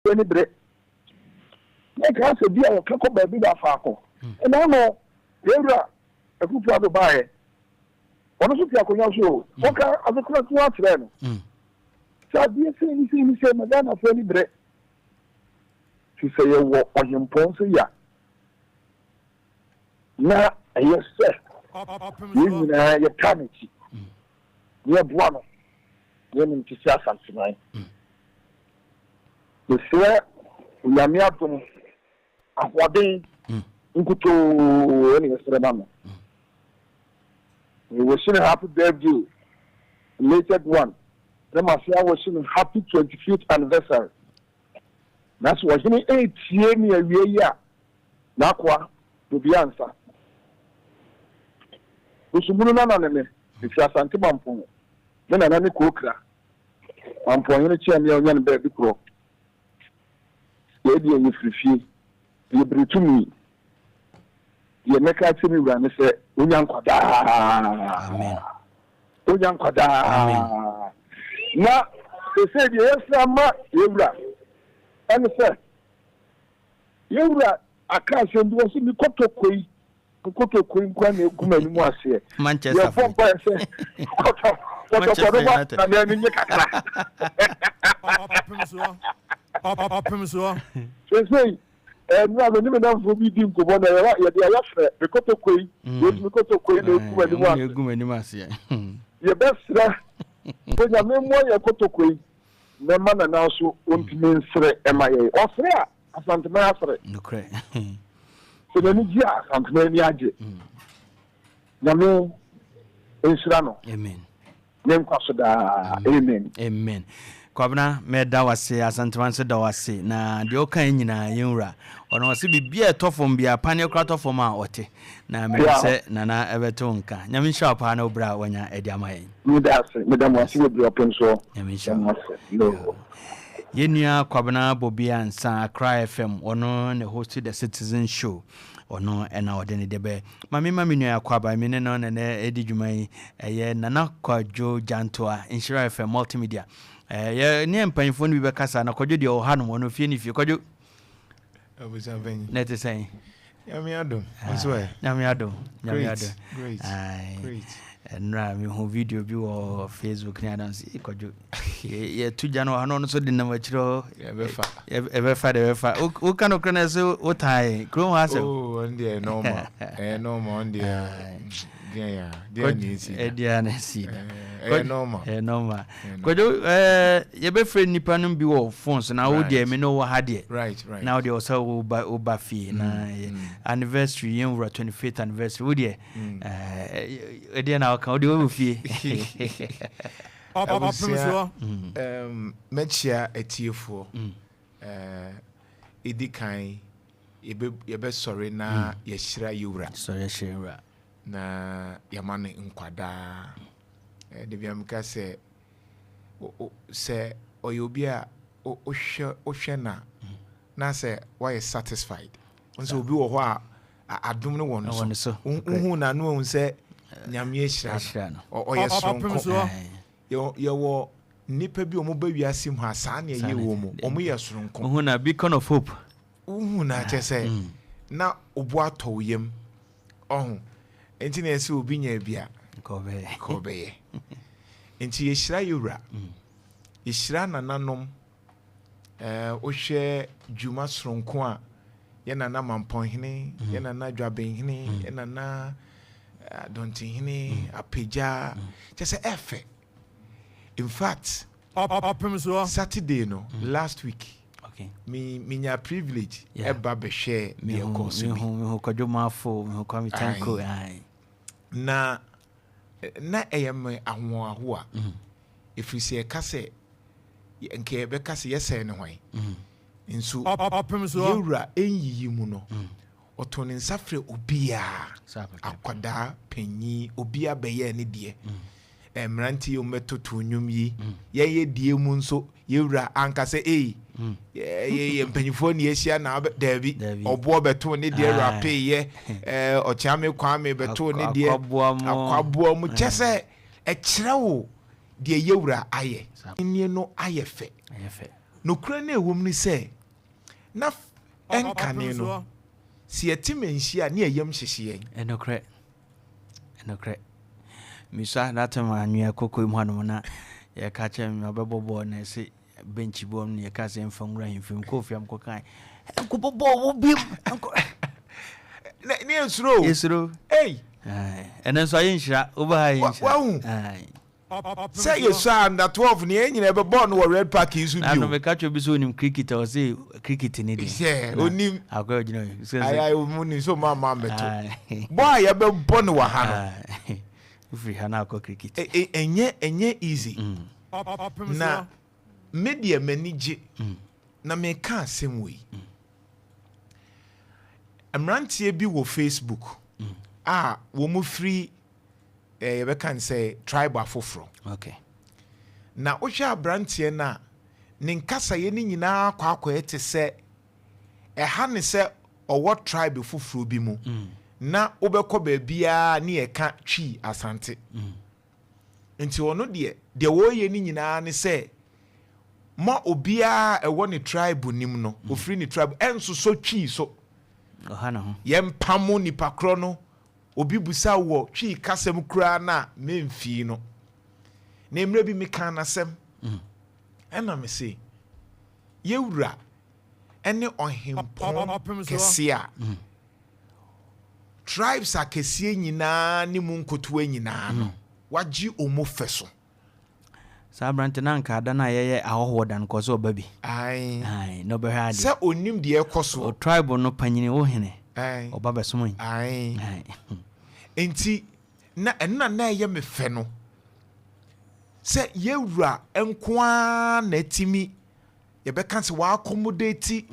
Ani bere. Na nka asɛ bi a wɔka kɔ baabi da faako. Ɛna ano yɛn wura Akufo Addo baeɛ. Ɔno nso te akonnwa so o. Wɔka adekora nko ara kyerɛɛ no. Sɛ adeɛ sei ne sei ne sei ma Ghanafoɔ ani bere. Nti sɛ yɛwɔ ɔhempɔn sei a, na ɛyɛ sɛ yɛn nyinaa yɛtaa n'akyi na yɛboa no na yɛne no te sɛ Asanteman. Mesrɛ Onyame adom, ahoɔden nkutoo na yɛsrɛ ma no. Me wish no happy birthday, belated one, na masan awish no happy 25th anniversary. Na sɛ ɔhene retie me awia yi a, n'akoa Bobia Ansah. Bosomunu nana ne me, mefiri Asante Mampong, me nana ne Kookra. Mampɔnhene kyea me a ɔnya no baabi korɔ. Yei deɛ yɛfiri fie, yɛbiri tumi. Deɛ mɛka akyerɛ me wura ne sɛ, ɔnya nkwa daa. Amen. Ɔnya nkwa daa. Amen. Na seesei deɛ yɛsrɛ ama yɛn wura ɛne sɛ, yɛn wura aka asɛm bi, ɔse me kotoko yi Nkotoko yi nkoa na egu m'anim aseɛ. Manchester Yɛbɔ mpaeɛ sɛ kɔtɔ kɔtɔkɔ no ma na n'ani nye kakra. Ɔpem soɔ. Ɔpem soɔ. Seesei nnora me ne me namfoɔ bi di nkɔmmɔ na yɛwa yɛde ayɛ frɛ me kotoko yi wei me kotoko yi na egu m'anim ase. Egu m'anim aseɛ. Yɛbɛsrɛ sɛ Nyame mmoa yɛn kotoko yi na ɛma Nana nso ɔntumi nsere ɛma yɛn. Ɔsere a Asanteman asere. Nokorɛ. Sɛ n'ani gye a Asanteman ani agye. Nyame nhyira no. Amen. Ne nkwa so daa. Amen. Amen. Kwabena mɛda wase Asanteman nso da wase na deɛ ɔka yɛ nyinaa yɛn wura ɔno ɔse biribi a ɛtɔ fam biara paneɛ koraa tɔ fam a ɔte na menim sɛ Nana ɛbɛto wo nka. Nyame nhyira wo paa ne wo berɛ a wanya ɛde ama yɛn. Meda ase, meda mo ase bebree ɔpem soɔ. Nyame Meda nhyira mo wo. ase. Yoo. Yɛn nua Kwabena Bobie Ansah, Accra FM, ɔno na host The Citizen Show. Ɔno na ɔde ne deɛ bɛ. Ma me ma me nua Akwaaba, me ne no na na ɛdi dwuma yi. Ɛyɛ Nana Kwadwo Gyantoa, Nhyira FM, Multimedia. Yɛ ne mpanyinfoɔ no bi bɛkasa na Kwadwo deɛ ɔwɔ hanom, ɔno fie ne fie. Kwadwo. Abusuapanyin. Na ɛte sɛn? Nyame adom. Nso ɛ. Nyame adom. Nyame adom. Great. Great. Nnora mehu video bi wɔ Facebook ne adam sɛ kwadwo yɛto gya no wɔ ha na ɔno nso de nam akyirɛ hɔ. Ɛbɛfa. Ɛbɛfa de ɛbɛfa. Woka no korɛ no sɛ wotaa yɛn kurom hɔ asɛm. Oh, ɔno deɛ normal. Ɛyɛ normal ɔno deɛ. Deɛ ya deɛ na esi da. Deɛ na esi da. Ɛyɛ normal. Ɛyɛ normal. Kwadwo ɛɛ yɛbɛfrɛ nnipa no bi wɔ phone so na wo deɛ me ne wɔ ha deɛ. Right right. Na wo deɛ ɔsɛ wo ba wo ba fie na anniversary yɛn wura 25th anniversary wo deɛ ɛɛ ɛdeɛ na ɔka wo deɛ wɔ fie. Abusua ɛɛm mɛkyia atiefoɔ ɛɛ edi kan yɛbɛ yɛbɛsɔre na yɛahyira yɛwura. Sɔre ahyira yɛwura. Na yɛama no nkwa daa. Da biara meka sɛ, sɛ ɔyɛ obi a wohwɛ wohwɛ no a, na sɛ woayɛ satisfied. Wohu sɛ obi wɔ hɔ a adom no wɔ ne so. Wohu no a na wahu sɛ Nyame ahyira no. Ɔyɛ soronko. Yɛwɔ nnipa bi a wɔba wiase mu a saa na ɛyɛ wɔn mu. Wɔyɛ soronko. Wohu no a beacon of hope. Wohu no a kyerɛ sɛ na wo bo atɔ wo yam. Ɔho, nti na yɛsɛ obi nya bi a, nka ɔbɛyɛ. Nti yɛhyira yɛ wura, yɛhyira nananom. Ɛɛ wohwɛ dwuma soronko a yɛ nana Mampɔnhene, mm. yɛ nana Dwabenhene, mm. yɛ nana eh, Adɔntehene, mm. Apagya, kyɛ sɛ ɛfɛ. In fact, Saturday no, last week, Okay. Me menya privilege ɛba bɛhwɛɛ deɛ ɛkɔɔ so bi. Mehu Kwadwo Mafo, mehu Kwame Tanko. Aye. Na na ɛyɛ me ahoɔahoa. Mm. Ɛfiri sɛ yɛka sɛ nka yɛbɛka sɛ yɛsɛe ne hwan. Mm. Nso yɛwura ɛnyiyi mu no. Mm. Ɔtoo ne nsa frɛɛ obiara, akwadaa, panyin, obiara bɛyɛɛ ne deɛ. Mmeranteɛ yi wɔbɛtoto nnwom yi. Yɛn yɛ deɛ mu nso, yɛn wura anka sɛ ei, yɛ mpanyinfoɔ ne yɛahyia na abɛ daabi. Ɔboɔ bɛtoo ne deɛ rapeeɛ, Ɔkyeame Kwame bɛtoo ne deɛ, Akwaboa mu. Kyɛ sɛ ɛkyerɛ wo deɛ yɛn wura ayɛ. Ahennie no ayɛ fɛ. Nokorɛ no a ɛwɔ mu ne sɛ, na ɛnkane no, sɛ yɛte manhyia a, ne yɛn yam hyehye yɛn. Ɛnokorɛ, ɛnokorɛ. Mesua that time anwea koko yi mu hanom na yɛka kyerɛ me ɔbɛbɔ bɔɔl na ɛse bench bi wɔ mu na yɛka sɛ mfa nwura ahemfie mu kɔɔ fie a mekɔkae nkɔbɔ bɔɔl wɔ biom nkɔ Ne ne yɛnsuro o. Yɛsuro. Ei! Ɛno nso ayɛ nhyira woba ha yɛ nhyira. Wahu sɛ yɛsua under 12 no yɛn nyinaa yɛbɛbɔɔ no wɔ Red Park yi so bio. Ano meka kyerɛ obi sɛ onim cricket a ɔse cricket ne deɛ. Sɛ onim. Akɔ gyina yi. Ayi ayi mu nim sɛ ɔmo ama ambɛto. Bɔ a yɛbɛbɔ no wɔ ha no. Wofiri ha na akɔ cricket. Ɛnyɛ ɛnyɛ easy. Na me deɛ m'ani gye na meka asɛm wei. Mmeranteɛ bi wɔ Facebook a wɔn firi eh, yɛbɛka no sɛ tribe afoforɔ. Okay. Na wohwɛ aberanteɛ no a, ne nkasaeɛ no nyinaa kɔ akɔyɛ te sɛ ɛha ne sɛ ɔwɔ tribe foforɔ bi mu mm. na wobɛkɔ baabiara ne yɛka Twi Asante. Mm. Nti ɔno deɛ, deɛ wɔreyɛ no nyinaa ne sɛ ma obiara a ɛwɔ ne tribe nim no, mm. ofiri ne tribe ɛnsosɔ Twi so. Yɛmpamo nipa korɔ no Obi bisa wo wɔ Twi kasa mu koraa no a, memfii no. Na mmerɛ bi mekaa n'asɛm, ɛna mese, Yɛwura ne ɔhempɔn kɛseɛ a tribes akɛseɛ nyinaa ne mu nkotoa nyinaa no, wagye wɔn fɛ so. Saa aberante no anka ada no a yɛyɛ ahɔhoɔ da no kɔɔ sɛ ɔba bi. Ae. Ae, na ɔbɛhwɛ adeɛ. Sɛ ɔnim deɛ ɛrekɔ soɔ. O tribe no panyini, wo hene. Ae. Ɔba bɛsom yi. Ae. Ae. Nti, na ɛno na na ɛyɛ me fɛ no, sɛ yɛwura nko ara na atumi, yɛbɛka sɛ w'accommodate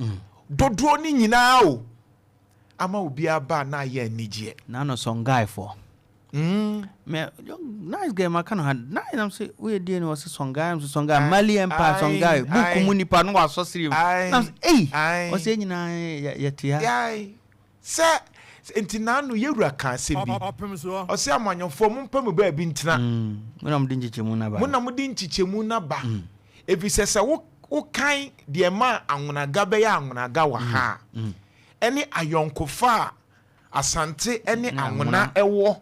dodoɔ no nyinaa o, ama obiara ba a na ayɛ anigyeɛ. N'ano Songhai foɔ. Mm. Me nice girl maka no ha nice nam se woyɛ die no ɔse Songhai nam se Songhai Mali Empire Songhai book mu nipa no wasɔ siri nam se ei ɔse yɛn nyinaa yɛte ha. Yai sɛ nti n'ano yɛwura ka asɛm bi ɔse amanyɔfoɔ mompɛ mo baabi ntena. Mo na mode nkyekyɛmu no aba. Mo na mode nkyekyɛmu no aba efisɛ sɛ wo wokan deɛ ɛma anwonaga bɛyɛ anwonaga wɔ ha a ɛne ayɔnkofa a Asante ne Anwona wɔ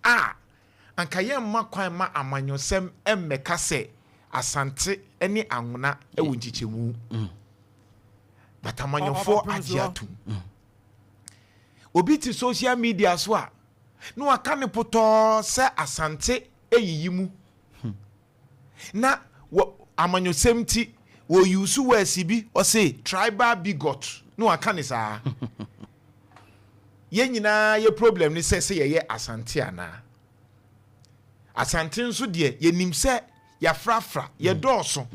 a, anka yɛmma kwan mma amanyɔsɛm mmɛka sɛ Asante ne Anwona wɔ nkyekyɛmu. But amanyɔfoɔ agye atom. Obi te social media so a, na waka no potɔɔ sɛ Asante ayiyi mu. Na wɔ amanyɔsɛm nti wɔ use words bi ɔse tribal bigot na waka ne saa. Yɛn nyinaa yɛ problem ne sɛ sɛ yɛyɛ Asante anaa. Asante nso deɛ yɛnim sɛ yɛafrafra, yɛdɔɔso,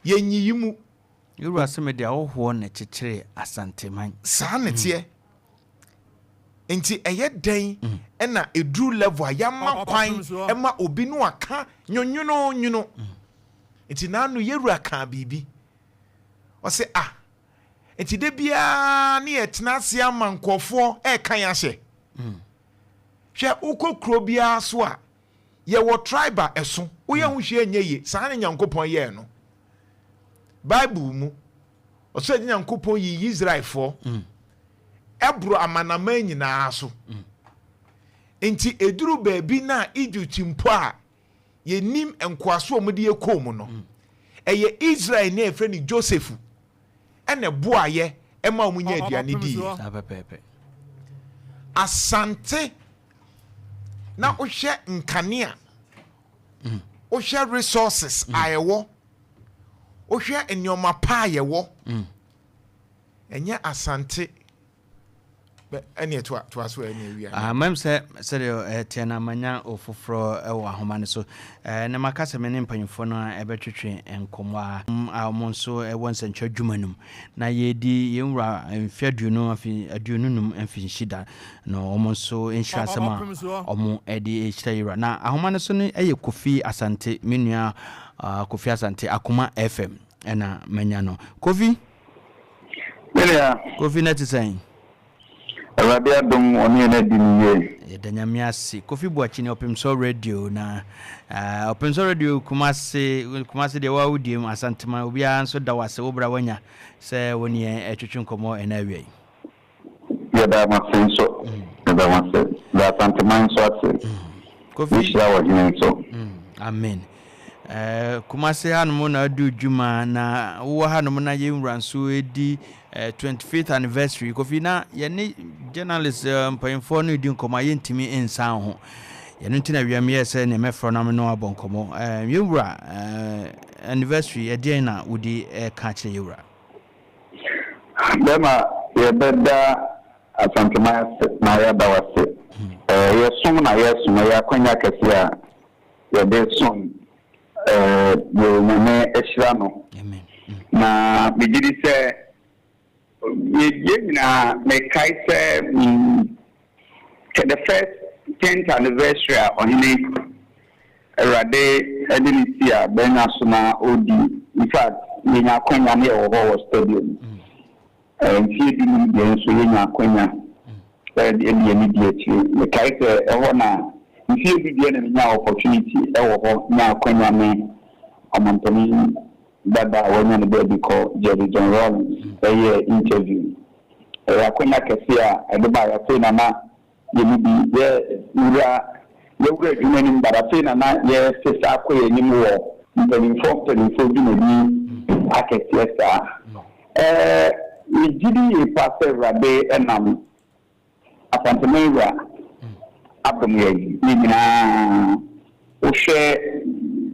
yɛnyiyi mu. Yɛwura se mede ahɔhoɔ na ɛkyekyeree Asanteman. Saa na ɛteɛ. Nti ɛyɛ dɛn na ɛduru level a yɛama kwan ma obi no aka nwonwononwono. Nti naano yɛwura kaa biribi. Ɔse ah, nti da biara ne yɛtena ase ama nkurɔfoɔ ɛreka yɛn ahyɛ. Hwɛ wokɔ kuro biara so a, yɛwɔ tribe a ɛso. Woyɛ ho hwee nyɛ yie. Saa na Nyankopɔn yɛɛ no. Bible mu, ɔsoro Agya Nyankopɔn yii Israelfoɔ ɛboro amanaman nyinaa so. Nti ɛduru baabi no a Egypt mpo a yɛnim nkoaso a wɔde yɛ kɔɔ mu no, ɛyɛ Israelni a yɛfrɛ no Joseph ɛna ɛboaeɛ ɛma wɔn nya aduane diiɛ. Saa pɛpɛɛpɛ. Asante na wohwɛ nkanea, wohwɛ resources a ɛwɔ, wohwɛ nneɛma pa a yɛwɔ, Ɛnyɛ Asante bɛ ɛneɛ toa toa so ɛneɛ wia. Ah, mɛm sɛ sɛdeɛ ɛteɛ no manya ofoforɔ wɔ ahoma no so. Na maka sɛ me ne mpanyinfoɔ no ɛbɛtwetwe nkɔmmɔ a a wɔn nso ɛwɔ nsɛntwerɛ adwuma no mu. Na yɛredi yɛn wura mfe aduonu afi 25 mfinhyi da no wɔn nso nhyira asɛm a wɔn ɛde rehyira yɛn wura. Na ahoma no so no ɛyɛ Kofi Asante, me nua Kofi Asante, Akoma FM ɛna manya no. Kofi! Me nua. Kofi na te sɛn? Awurade adom, ɔne yɛn adi no yie. Yɛda Nyame ase. Kofi Boakye ne Ɔpemsɔ Radio na Ɔpemsɔ Radio Kumase, Kumase deɛ waa wodie mu, Asanteman obiara nso da wo ase wo bra wanya sɛ wo ne yɛn ɛtwetwe nkɔmmɔ ɛna awia yi. Yɛda mo ase nso. Yɛda mo ase. Da Asanteman nso ase. Kofi. Yɛhyira ɔhene nso. Amen. Kumase hanom na adu dwuma na wowɔ hanom na yɛn wura nso redi 25th anniversary. Kofi, na yɛne journalist mpanyinfoɔ no redi nkɔmmɔ a yɛntumi nsan ho. Yɛno nti na wiem yɛɛ sɛ nea mɛfrɛ no ame no abɔ nkɔmmɔ. Yɛn wura anniversary, ɛdeɛn na wodi ɛka akyerɛ yɛn wura? Bɛma yɛbɛda Asanteman ase na yɛada wo ase. Yɛsom na yɛsom, ɛyɛ akwanya kɛseɛ a yɛde som deɛ Nyame ahyira no. Na megye di sɛ yɛn nyinaa mekae sɛ the first 10th anniversary a ɔhene Awurade de ne si a bɛnya so na ɔdi. In fact, yɛnya akwanya ne yɛwɔ hɔ wɔ stadium. Mfie 15 deɛ nso yɛnya akwanya ɛde yɛn di akyire. Mekae sɛ ɛhɔ na mfie 10 deɛ na menya opportunity ɛwɔ hɔ nya akwanya ne ɔmampanin dada a wanya ne baabi kɔ, Jerry John Rawlings, ɛyɛ interview. Ɛyɛ akwanya kɛse a ɛde ba. Afei na na yɛmu bi yɛ wura yɛwura adwuma nim, but afei na na yɛsesa akɔ yɛn anim wɔ mpanimfoɔ dwumadi akɛseɛ saa. Megye di yie pa sɛ Awurade ɛnam Asanteman wura adom yɛn ne nyinaa. Wohwɛ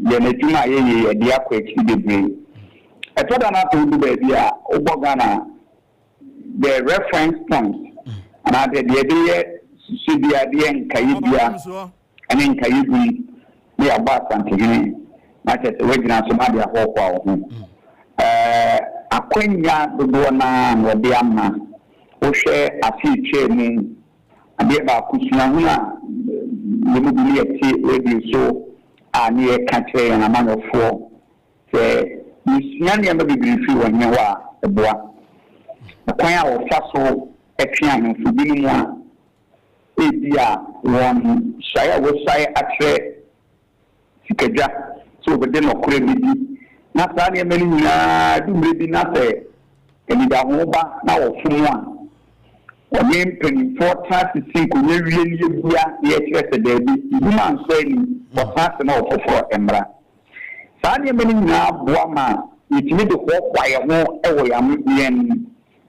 yɛn adwuma a yɛyɛ, yɛde akɔ akyiri bebree. Ɛtɔ da no afei wodu baabi a wobɔ Ghana, the reference point anaasɛ deɛ yɛde yɛ susu bia de yɛ nkaeɛ bia ɛne nkaeɛ dum ne yɛabɔ Asantehene na kyerɛ sɛ woagyina so na ade ahoahoa wo ho. Akwanya dodoɔ naa na wɔde ama. Wohwɛ afe etwa mu, adeɛ baako suahunu a yɛn mu bi ne yɛte radio so a ne yɛka kyerɛ yɛn amanyɔfoɔ sɛ yɛsua nneɛma bebree firi wɔn hene hɔ a ɛboa. Ɛkwan a wɔfa so twe ahemfo binom a ebi a wɔn suae a wɔsuae akyerɛ sikadwa sɛ wɔbɛde nɔkorɛ bɛdi na saa nneɛma no nyinaa du mmerɛ bi na sɛ anidaho ba na wɔfom a, ɔne mpanimfoɔ tena ase si nkonnwa wie ne yɛbua na yɛkyerɛ sɛ daabi, ndwuma nsɔ ani, wɔtena ase na wɔfoforɔ mmra. Saa nneɛma no nyinaa boa ma yɛtumi de hoahoa yɛn ho wɔ yɛn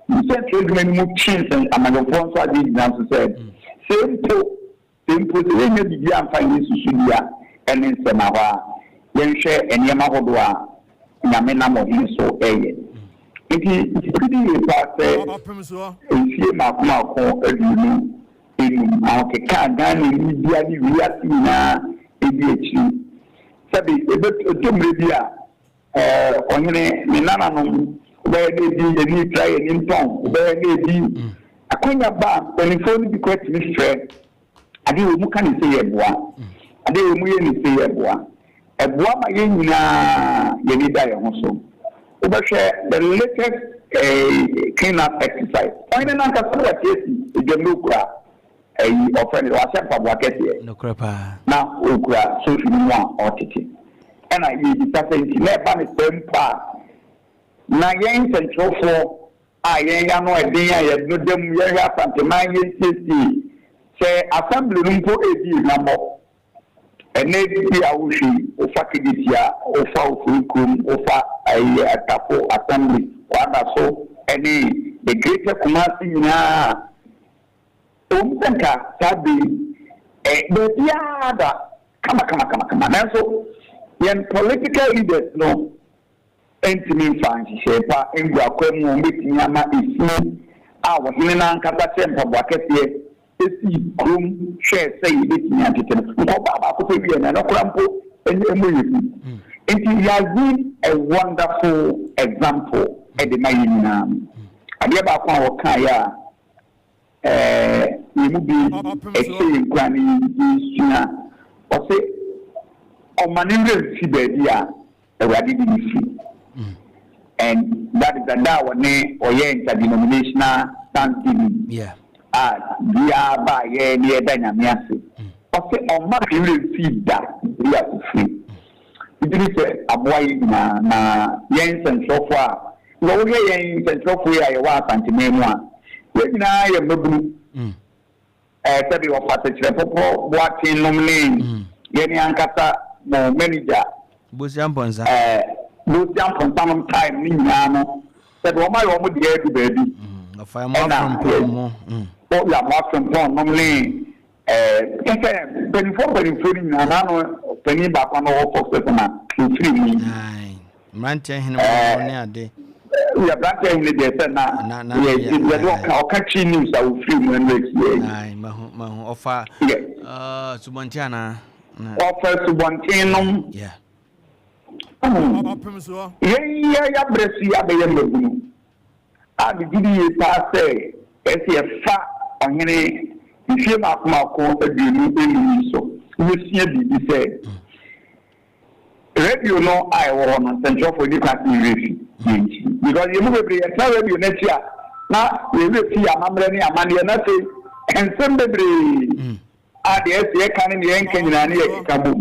nsɛntwerɛ adwuma no mu, twe nsɛn amanyɔfoɔ nso agye gyina so sɛ mpo sɛ yɛnya biribi amfa nyɛ susudua ne nsɛm ahɔ a, yɛnhwɛ nneɛma ahodoɔ a Nyame nam ɔhene so ɛyɛ. Nti gyidi yie paa sɛ mfie 25 ahokeka a Ghana ni bia ne wiase nyinaa ɛdi akyiri. Sɛbi ɛtɔ mmerɛ bi a ɔhene ne nananom wobɛyɛ na ebi yɛni tra yɛni ntɔn, wobɛyɛ na ebi akwanya ba a, mpanimfoɔ no bi kora tumi frɛ adeɛ wɔ mu ka ne sɛ yɛ boa, adeɛ wɔ mu yɛ ne sɛ yɛ boa. Ɛboa ma yɛn nyinaa yɛni da yɛn ho so. Wobɛhwɛ the latest clean up exercise, ɔhene nankasa no wate asi edwam no, okura ɛyi ɔfrɛ no, wahyɛ mpaboa kɛseɛ Nokorɛ paa. na okura sofi no mu a ɔtete. Ɛna yɛbisa sɛ nti na ɛba ne sɛ mpo a na yɛn nsɛntwerɛfoɔ a yɛn yano ɛden a yɛde no da mu yɛhwɛ Asanteman, yɛnsiesie sɛ assembly no mpo edi ehwammɔ. Ɛnɛ bi a wohwɛ yi, wofa Kejetia, wofa Ofori kurom, wofa ɛyɛ Atafo assembly, Kwada so ɛne the Greater Kumasi nyinaa, ɛwɔ mu sɛ nka saa bere yi baabiara da kama kama kama kama, nanso yɛn political leaders no ntumi nfa nhyehyɛe pa ngu akwan mu a wɔbɛtumi ama esi a wɔhene n'ankasa hyɛ mpaboa kɛseɛ esi kurom hwɛ sɛ yɛbɛtumi atete no. Nkɔbaa baako pɛ wie na ɛno koraa mpo ɛnyɛ ɛmu yɛ hu. Nti he has been a wonderful example ɛde ma yɛn nyinaa. Adeɛ baako a wɔkaeɛ a yɛn mu bi ɛhyɛ yɛn kura ne yɛnsua, ɔsɛ ɔma ne werɛ mfi baabi a Awurade de ne fi, and that is the da a wɔne ɔyɛ interdenominational thanksgiving. A biaa ba a yɛn ne yɛda Nyame ase. Ɔse ɔmma me werɛ mfii da baabi a ofiri. Megye di sɛ aboa yɛn nyinaa na yɛn nsɛnkyerɛwfoɔ a, because wohwɛ yɛn nsɛnkyerɛwfoɔ yi a yɛwɔ Asanteman mu a, yɛn nyinaa yɛ mmabunu. Ɛɛ sɛdeɛ ɔfa Sekyerɛ Pɔpɔ Boateng nom ne yɛn ankasa mo manager Bosia Mpɔnsa. Ɛɛ Bosia Mpɔnsa nom time ne nyinaa no, sɛdeɛ wɔn ayɛ wɔn deɛ adu baabi. Ɔfa mo afrempɔn mo. O ya mo afrempɔn nom ne ɛɛ kyɛ sɛ mpanimfoɔ mpanimfoɔ no nyinaa n'ano panin baako a na ɔwɔ Fox FM a ofiri mu yi. Ae. Mmeranteɛ hene mo ne ade. Yɛ aberanteɛ hene deɛ sɛ na yɛ yɛde ɔka ɔka twi news a ofiri mu ɛno akyi yɛ. Ae mahu mahu ɔfa subɔnten anaa. Ɔfa subɔnten nom. Yɛn yɛ yabrɛ so yi abɛyɛ mmabunu a megye di yie paa sɛ ɛsɛ yɛfa ɔhene mfie mmaako mmaako 25 yi so na yɛsua biribi sɛ Radio no a ɛwɔ hɔ no, nsɛnkyerɛwfoɔ nni kwan sɛ yɛn werɛ fi yɛn nkyi. Because yɛn mu bebree yɛtena radio no akyi a, na yɛn werɛ fi yɛn amammerɛ ne amanneɛ, na afei nsɛm bebree a deɛ ɛsɛ yɛka ne deɛ yɛnka nyinaa ne yɛkeka bom.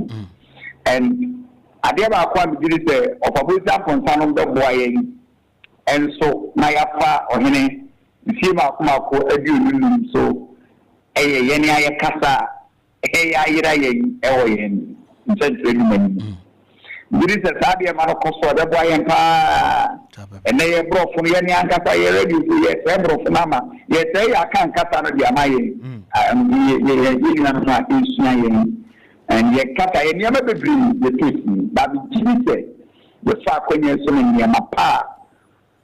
And adeɛ baako a megye di sɛ Ɔfabosi Amponsah no bɛboa yɛn nso na yɛafa ɔhene mfie mmaako mmaako 25 so yɛ yɛn a yɛkasa a Ɛyɛ ayera yɛn wɔ yɛn nkyɛnkyerɛ nnwuma no mu. Megye di sɛ saa nneɛma no kɔ so a, ɛbɛboa yɛn paa. Ɛnnɛ yɛn borɔfo no, yɛn ankasa yɛn radio so, yɛresɛe borɔfo no ama, yɛresɛe yɛn Akan kasa no de ama yɛn, yɛn nuanom a ɛresua yɛn. And yɛn kasa, yɛn nneɛma bebree yɛtɔ sin. But megye di sɛ yɛfa akwannya so ne nneɛma pa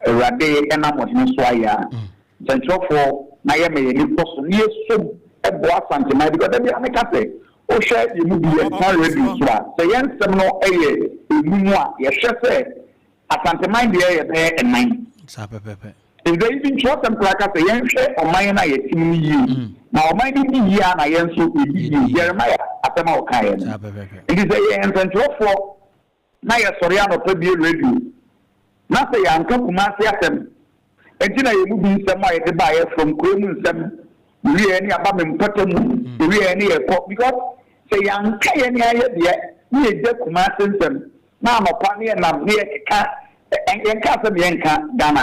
a Awurade nam ɔhene so ayɛ a, nsɛnkyerɛwfoɔ na yɛma yɛn ani kɔ so na yɛsom boa Asanteman because da biara meka sɛ wohwɛ yɛn mu bi yɛtena radio so a sɛ yɛn nsɛm no yɛ enum a yɛhwɛ sɛ Asanteman deɛ yɛ bɛyɛ nnan. Saa pɛpɛpɛ. Efisɛ even kyerɛwsɛm koraa ka sɛ yɛnhwɛ ɔman no a yɛte mu no yie na ɔman no di yie a na yɛn nso yɛdi yie. Jeremiah asɛm a ɔkaeɛ no. Saa pɛpɛpɛ. Nti sɛ yɛyɛ nsɛnkyerɛwfoɔ na yɛsɔre anɔpa bue radio na sɛ yɛanka Kumasi asɛm nti na yɛn mu bi nsɛm a yɛde baeɛ from kuro mu nsɛm yɛwieɛ ne yɛaba me mpɔtam yɛwieɛ ne yɛkɔ because sɛ yɛanka yɛn ayɛ deɛ ne yɛgya Kumasi nsɛm na anɔpa ne yɛnam ne yɛkeka yɛnka asɛm yɛnka Ghana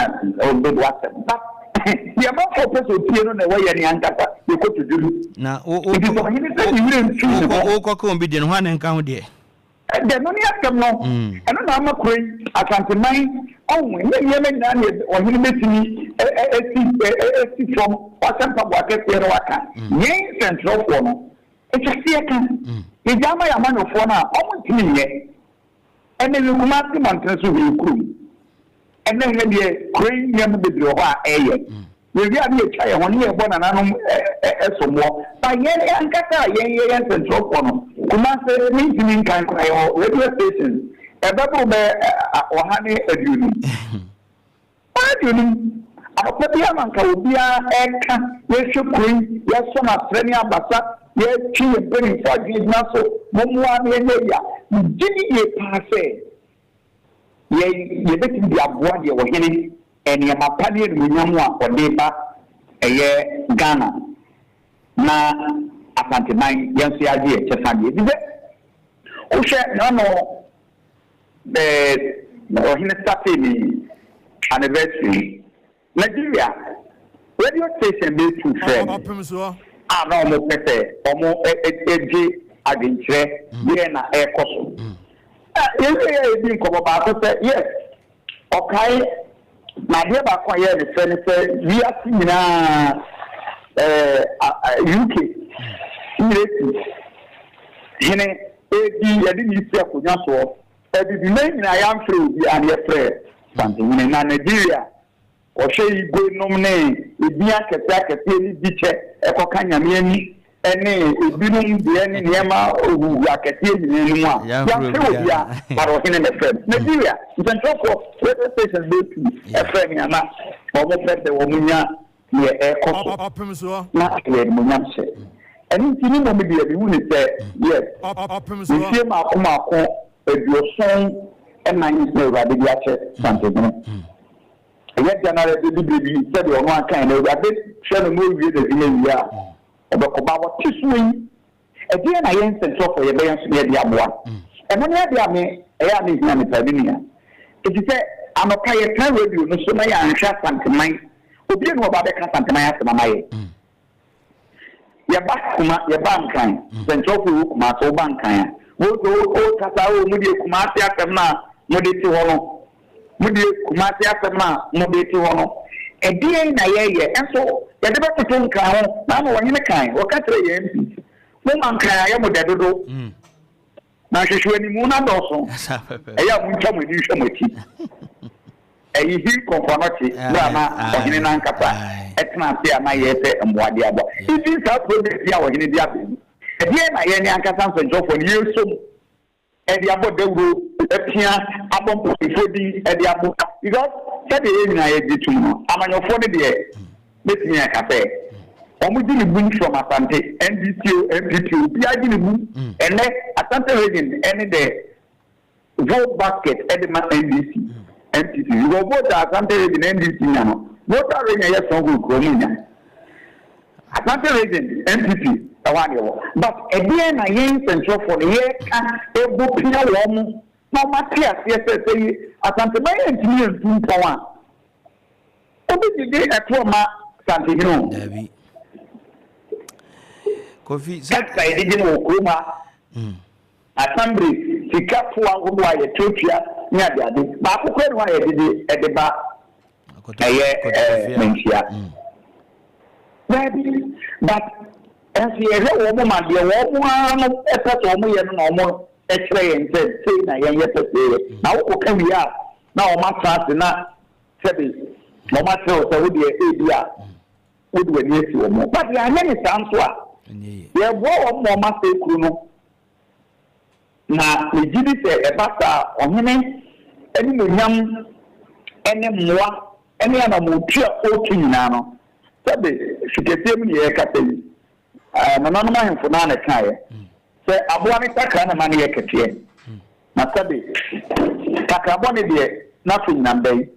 dodo asɛm but deɛ amanfoɔ pɛ sɛ otie no na ɛwɔ yɛn ankasa yɛkɔtodwo mu Na wo wo nti sɛ ɔhene sɛ ne werɛ mfii ne ho. Wokɔka obi deɛ no hwan na nka ho deɛ? Ɛdɛ no ne asɛm no. Ɛno na ama kuro yi, Asanteman, ɔho, ɛnyɛ nneɛma nyinaa na ɔhene bɛtumi asi asi fam, wahyɛ mpaboa kɛseɛ na waka. Yɛn nsɛntwerɛfoɔ no, ɛtwa sɛ yɛka. Yɛgyaa ma yɛn amanyɔfoɔ no a, wɔntumi nyɛ. Ɛnnɛ hwɛ Kumasi mmɔntene so, hwɛ yɛn kurom. Ɛnnɛ hwɛ deɛ kuro yi nneɛma bebree wɔ hɔ a ɛyɛ. Yɛwie a ne yɛtwa yɛn ho ne yɛbɔ nananom somboɔ. But yɛn ankasa a yɛn yɛyɛ nsɛntwerɛfoɔ no, Kumase mentumi nkan koraa yɛwɔ radio stations ɛbɛboro bɛyɛ 150. 150. Anɔpa biara na anka obiara ɛreka yɛhwɛ kuro yi, yɛsɔ no asrɛ ne abasa, yɛtwe yɛn mpanimfoɔ adwene gyina so, mommoa na yɛnyɛ yei a, megye di yie paa sɛ Yɛn, yɛbɛtumi de aboa deɛ ɔhene nneɛma pa ne animuonyam a ɔde ba ɛyɛ Ghana na Asanteman yɛn nso yɛagye yɛn kyɛfa deɛ. Ɛfiri sɛ wohwɛ n'ano ɛɛ ɔhene startee ne anniversary Nigeria radio station bi tu frɛɛ me a na wɔpɛ sɛ wɔgye adwenkyerɛ deɛn na ɛrekɔ so. Na yɛwieeɛ a yɛdii nkɔmmɔ baako sɛ yes, ɔkae na adeɛ baako a ɛyɛɛ me fɛ ne sɛ wiase nyinaa ɛɛ UK Ngyiresi hene ɛredi yɛde ne si akonnwa soɔ Abibiman nyinaa yɛamfrɛ obiara na yɛfrɛɛ Santehene. Na Nigeria wɔhwɛ Igwe nom ne edin akɛseɛ akɛseɛ ne di kyɛ ɛkɔka Nyame ani ne ebinom deɛ ne nneɛma huhu akɛseɛ nyinaa no mu a yɛamfrɛ obiara but ɔhene na ɛfrɛ no. Nigeria nsɛntwerɛfoɔ radio stations bɛyɛ pii ɛfrɛ me a na wɔn pɛ sɛ wɔn nya deɛ ɛrekɔ so na ayɛ animuonyam hyɛ. Ɛno nti me mmom deɛ mehu no sɛ yes, mfie mmaako mmaako 74 na Awurade de akyɛ Santehene. Ɛyɛ dɛn ara ɛbɛdu berɛ bi sɛdeɛ ɔno ara kaeɛ no, Awurade Yɛhwɛ no na ɔwie n'adwuma wie a, ɔbɛkɔ. Ba wɔte soɔ yi, ɛdeɛn na yɛn nsɛntwerɛfoɔ yɛbɛyɛ nso na yɛde aboa? Ɛno ne adeɛ a me, ɛyɛ a mehia me paa, me nua. Ɛfiri sɛ anɔpa yɛtena radio no so na yɛanhwɛ Asanteman, obiara nni hɔ a ɔba abɛka Asanteman asɛm ama yɛn. Yɛba Kuma, yɛba Nkran, sɛnkyerɛwfo a ɛwɔ Kumasi, woba Nkran a, wohu sɛ wokasa o, mo deɛ Kumasi asɛm no a mode te hɔ no, mo deɛ Kumasi asɛm no a mode te hɔ no, ɛdeɛn na yɛyɛ? Nso yɛde bɛtoto Nkran ho, na ano ɔhene kan, ɔka kyerɛɛ yɛn MPs, moma Nkran ayɛ mo dɛ dodo. Na nhwehwɛanimu no adɔɔso. Ɛyɛ a montwa mo ani nhwɛ mo akyi. Ɛyi Hill Kɔmfoanɔkye berɛ a na ɔhene no ankasa tena ase a na yɛrepɛ mmoa de aboa. Even saa project yi a ɔhene de aba yi, ɛdeɛn na yɛn ankasa nsɛnkyerɛwfoɔ no yɛresɔ mu de abɔ dawuro, apia, abɔ mpanimfoɔ din de aboa? Because sɛdeɛ yɛn nyinaa yɛgye tom no, amanyɔfoɔ no deɛ, Mɛtumi aka sɛ wɔn gye ne bum from Asante, NDC o, NPP o, obiara gye ne bum. Ɛnɛ Asante region ɛne the vote basket ɛde ma NDC, NPP because vote a Asante region NDC nya no, Volta region ɛyɛ stronghold kura wɔn nya. Asante region NPP ɛhɔ adeɛ wɔ. But ɛdeɛn na yɛn nsɛntwerɛfoɔ no yɛka ɛbɔ pia wɔn na wɔn ate aseɛ sɛ sɛ Asanteman antumi antu mpɔn a, Obi gyegye ɛtoɔ ma Santehene o. Dabi. Kofi sɛ. Tax a yɛde gye no wɔ kurom ha. Assembly sika toɔ ahodoɔ a yɛtuatua ne adeade. Baako koraa nni hɔ a yɛgyegye de ba ɛyɛ ɛɛ Manhyia. Dabi. But nso yɛhwɛ wɔn ma deɛ wɔn ara no pɛ sɛ wɔyɛ no na wɔkyerɛ yɛn sɛ sei na yɛn yɛpɛ sɛ yɛyɛ. Na wokɔka wie a na wɔatena ase na Sɛbe, na wɔakyerɛ wo sɛ wo deɛ ebia wode w'ani asi wɔn ho. But yɛanyɛ no saa nso a, yɛreboa wɔn ma wɔasɛe kuro no. Na megye di sɛ ɛba saa a, ɔhene animuonyam ne mmoa ne anammɔntuo a ɔretu nyinaa no, sɛbe, fi kɛseɛ mu na yɛrekasa yi, nananom ahemfo no ara na ɛkaeɛ sɛ aboa no takra na ɛma no yɛ kɛseɛ. Na sɛbe, takra bɔne deɛ, n'afe nyinam bɛn?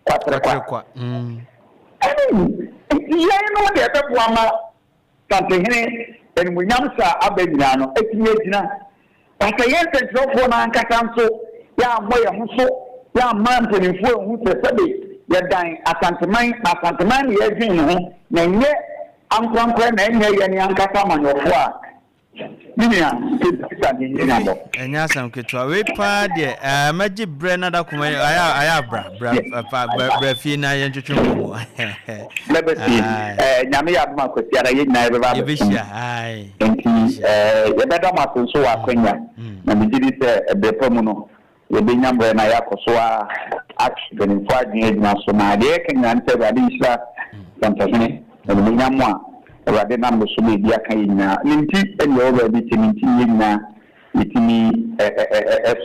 Kwaterekwa. Ɛne nti yeinom na ɛbɛboa ma Santehene animuonyam hyɛ a aba nyinaa no atumi agyina. Na sɛ yɛn nsɛnkyerɛwfoɔ no ankasa nso yɛammɔ yɛn ho so, yɛamma mpanimfoɔ anhu sɛ sɛbe yɛdan Asanteman, na Asanteman na yɛdwen ne ho, na ɛnyɛ ankorankorɛ na ɛnyɛ yɛn ankasa amanyɔfoɔ a, Me nua, kebisa ne nyina bɔ. Ɛnyɛ asɛm ketewa. Wei paa deɛ, ɛɛ mɛgye brɛ na da koma ayɛ ayɛ abra bra fa bra fie na yɛntwetwe nkɔmmɔ. Mɛba fie. Ɛɛ Nyame yɛ adom a Kwasiada yɛn nyinaa yɛbɛba abɛsom. Yɛbɛhyia ae. Nti ɛɛ yɛbɛda mo ase nso wɔ akwanya. Na megye di sɛ ɛbrɛ pa mu no Yɛbɛnya mmerɛ na yɛakɔ so ara atwe mpanimfoɔ adwene agyina so, na deɛ yɛka nyinaa ne sɛ Awurade nhyira Santahene, animuonyam a Awurade nam ne so ma ɛdi aka yɛn nyinaa. Ne nti na yɛwɔ baabi te, ne nti na yɛn nyinaa yɛtumi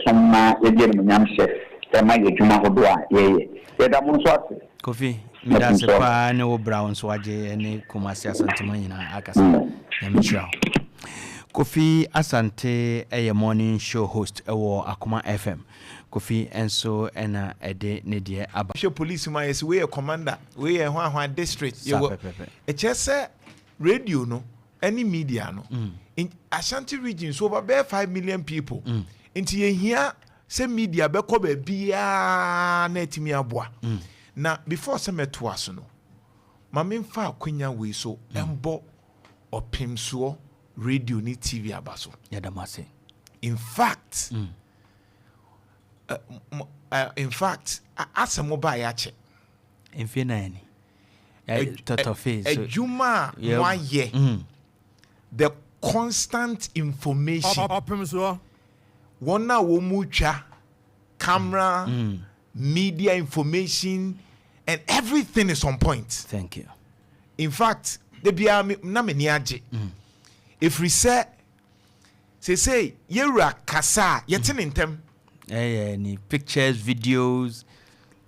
som na yɛde animuonyam hyɛ ma yɛn adwuma ahodoɔ a yɛyɛ. Yɛda mo nso ase. Kofi, meda ase paa ne wo bra wo nso wagye ɛne Kumasi Asantema nyinaa akasa. Nyame nhyira wo. Kofi Asante yɛ morning show host wɔ Akoma FM. Kofi nso na ɛde ne deɛ aba. Hwɛ police mu a yɛse wei yɛ commander, wei yɛ hwan hwan district. Saa Yɛwɔ pɛpɛpɛ. ɛkyerɛ sɛ radio no ɛne media no in Ashanti region so over bɛyɛ 5 million people nti yɛhia sɛ media bɛkɔ baabiara na atumi aboa. Na before sɛ mɛtoa so no, ma memfa akwanya wei so mbɔ Ɔpemsoɔ Radio ne TV aba so. Yɛda mo ase. In fact, asɛ mo baa yɛakyɛ. Mfe 4 ni. Tɔtɔ fee so. Adwuma a moayɛ, the constant information. Ɔpemsoɔ. Wɔn a wɔn mu twa camera, media information and everything is on point. Thank you. In fact, de biara me na m'ani agye. Ɛfiri sɛ seesei yɛwura kasa a yɛte ne ntɛm. Ɛyɛ ni pictures, videos.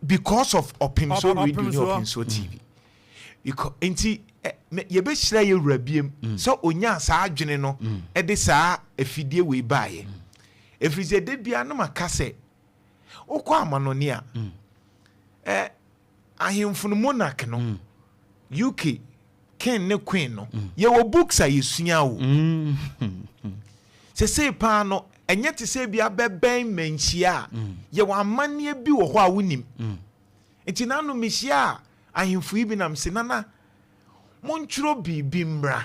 Because of Ɔpemsoɔ Radio ne Ɔpemsoɔ. Ɔpemsoɔ TV. Because nti yɛbɛhyira yɛwura biem sɛ onyaa saa adwene no ɛde saa afidie wei baeɛ. Ɛfiri sɛ de biara no maka sɛ wokɔ amanɔne a ahemfo no, monarch no. UK king ne queen no, yɛwɔ books a yɛsua o. Sesei paa no, ɛnyɛ te sɛ bi abɛbɛn Manhyia a, yɛwɔ amanneɛ bi wɔ hɔ a wonim. Nti nano mehyia a ahemfo yi bi nam se, "Nana, montwerɛ biribi mmra."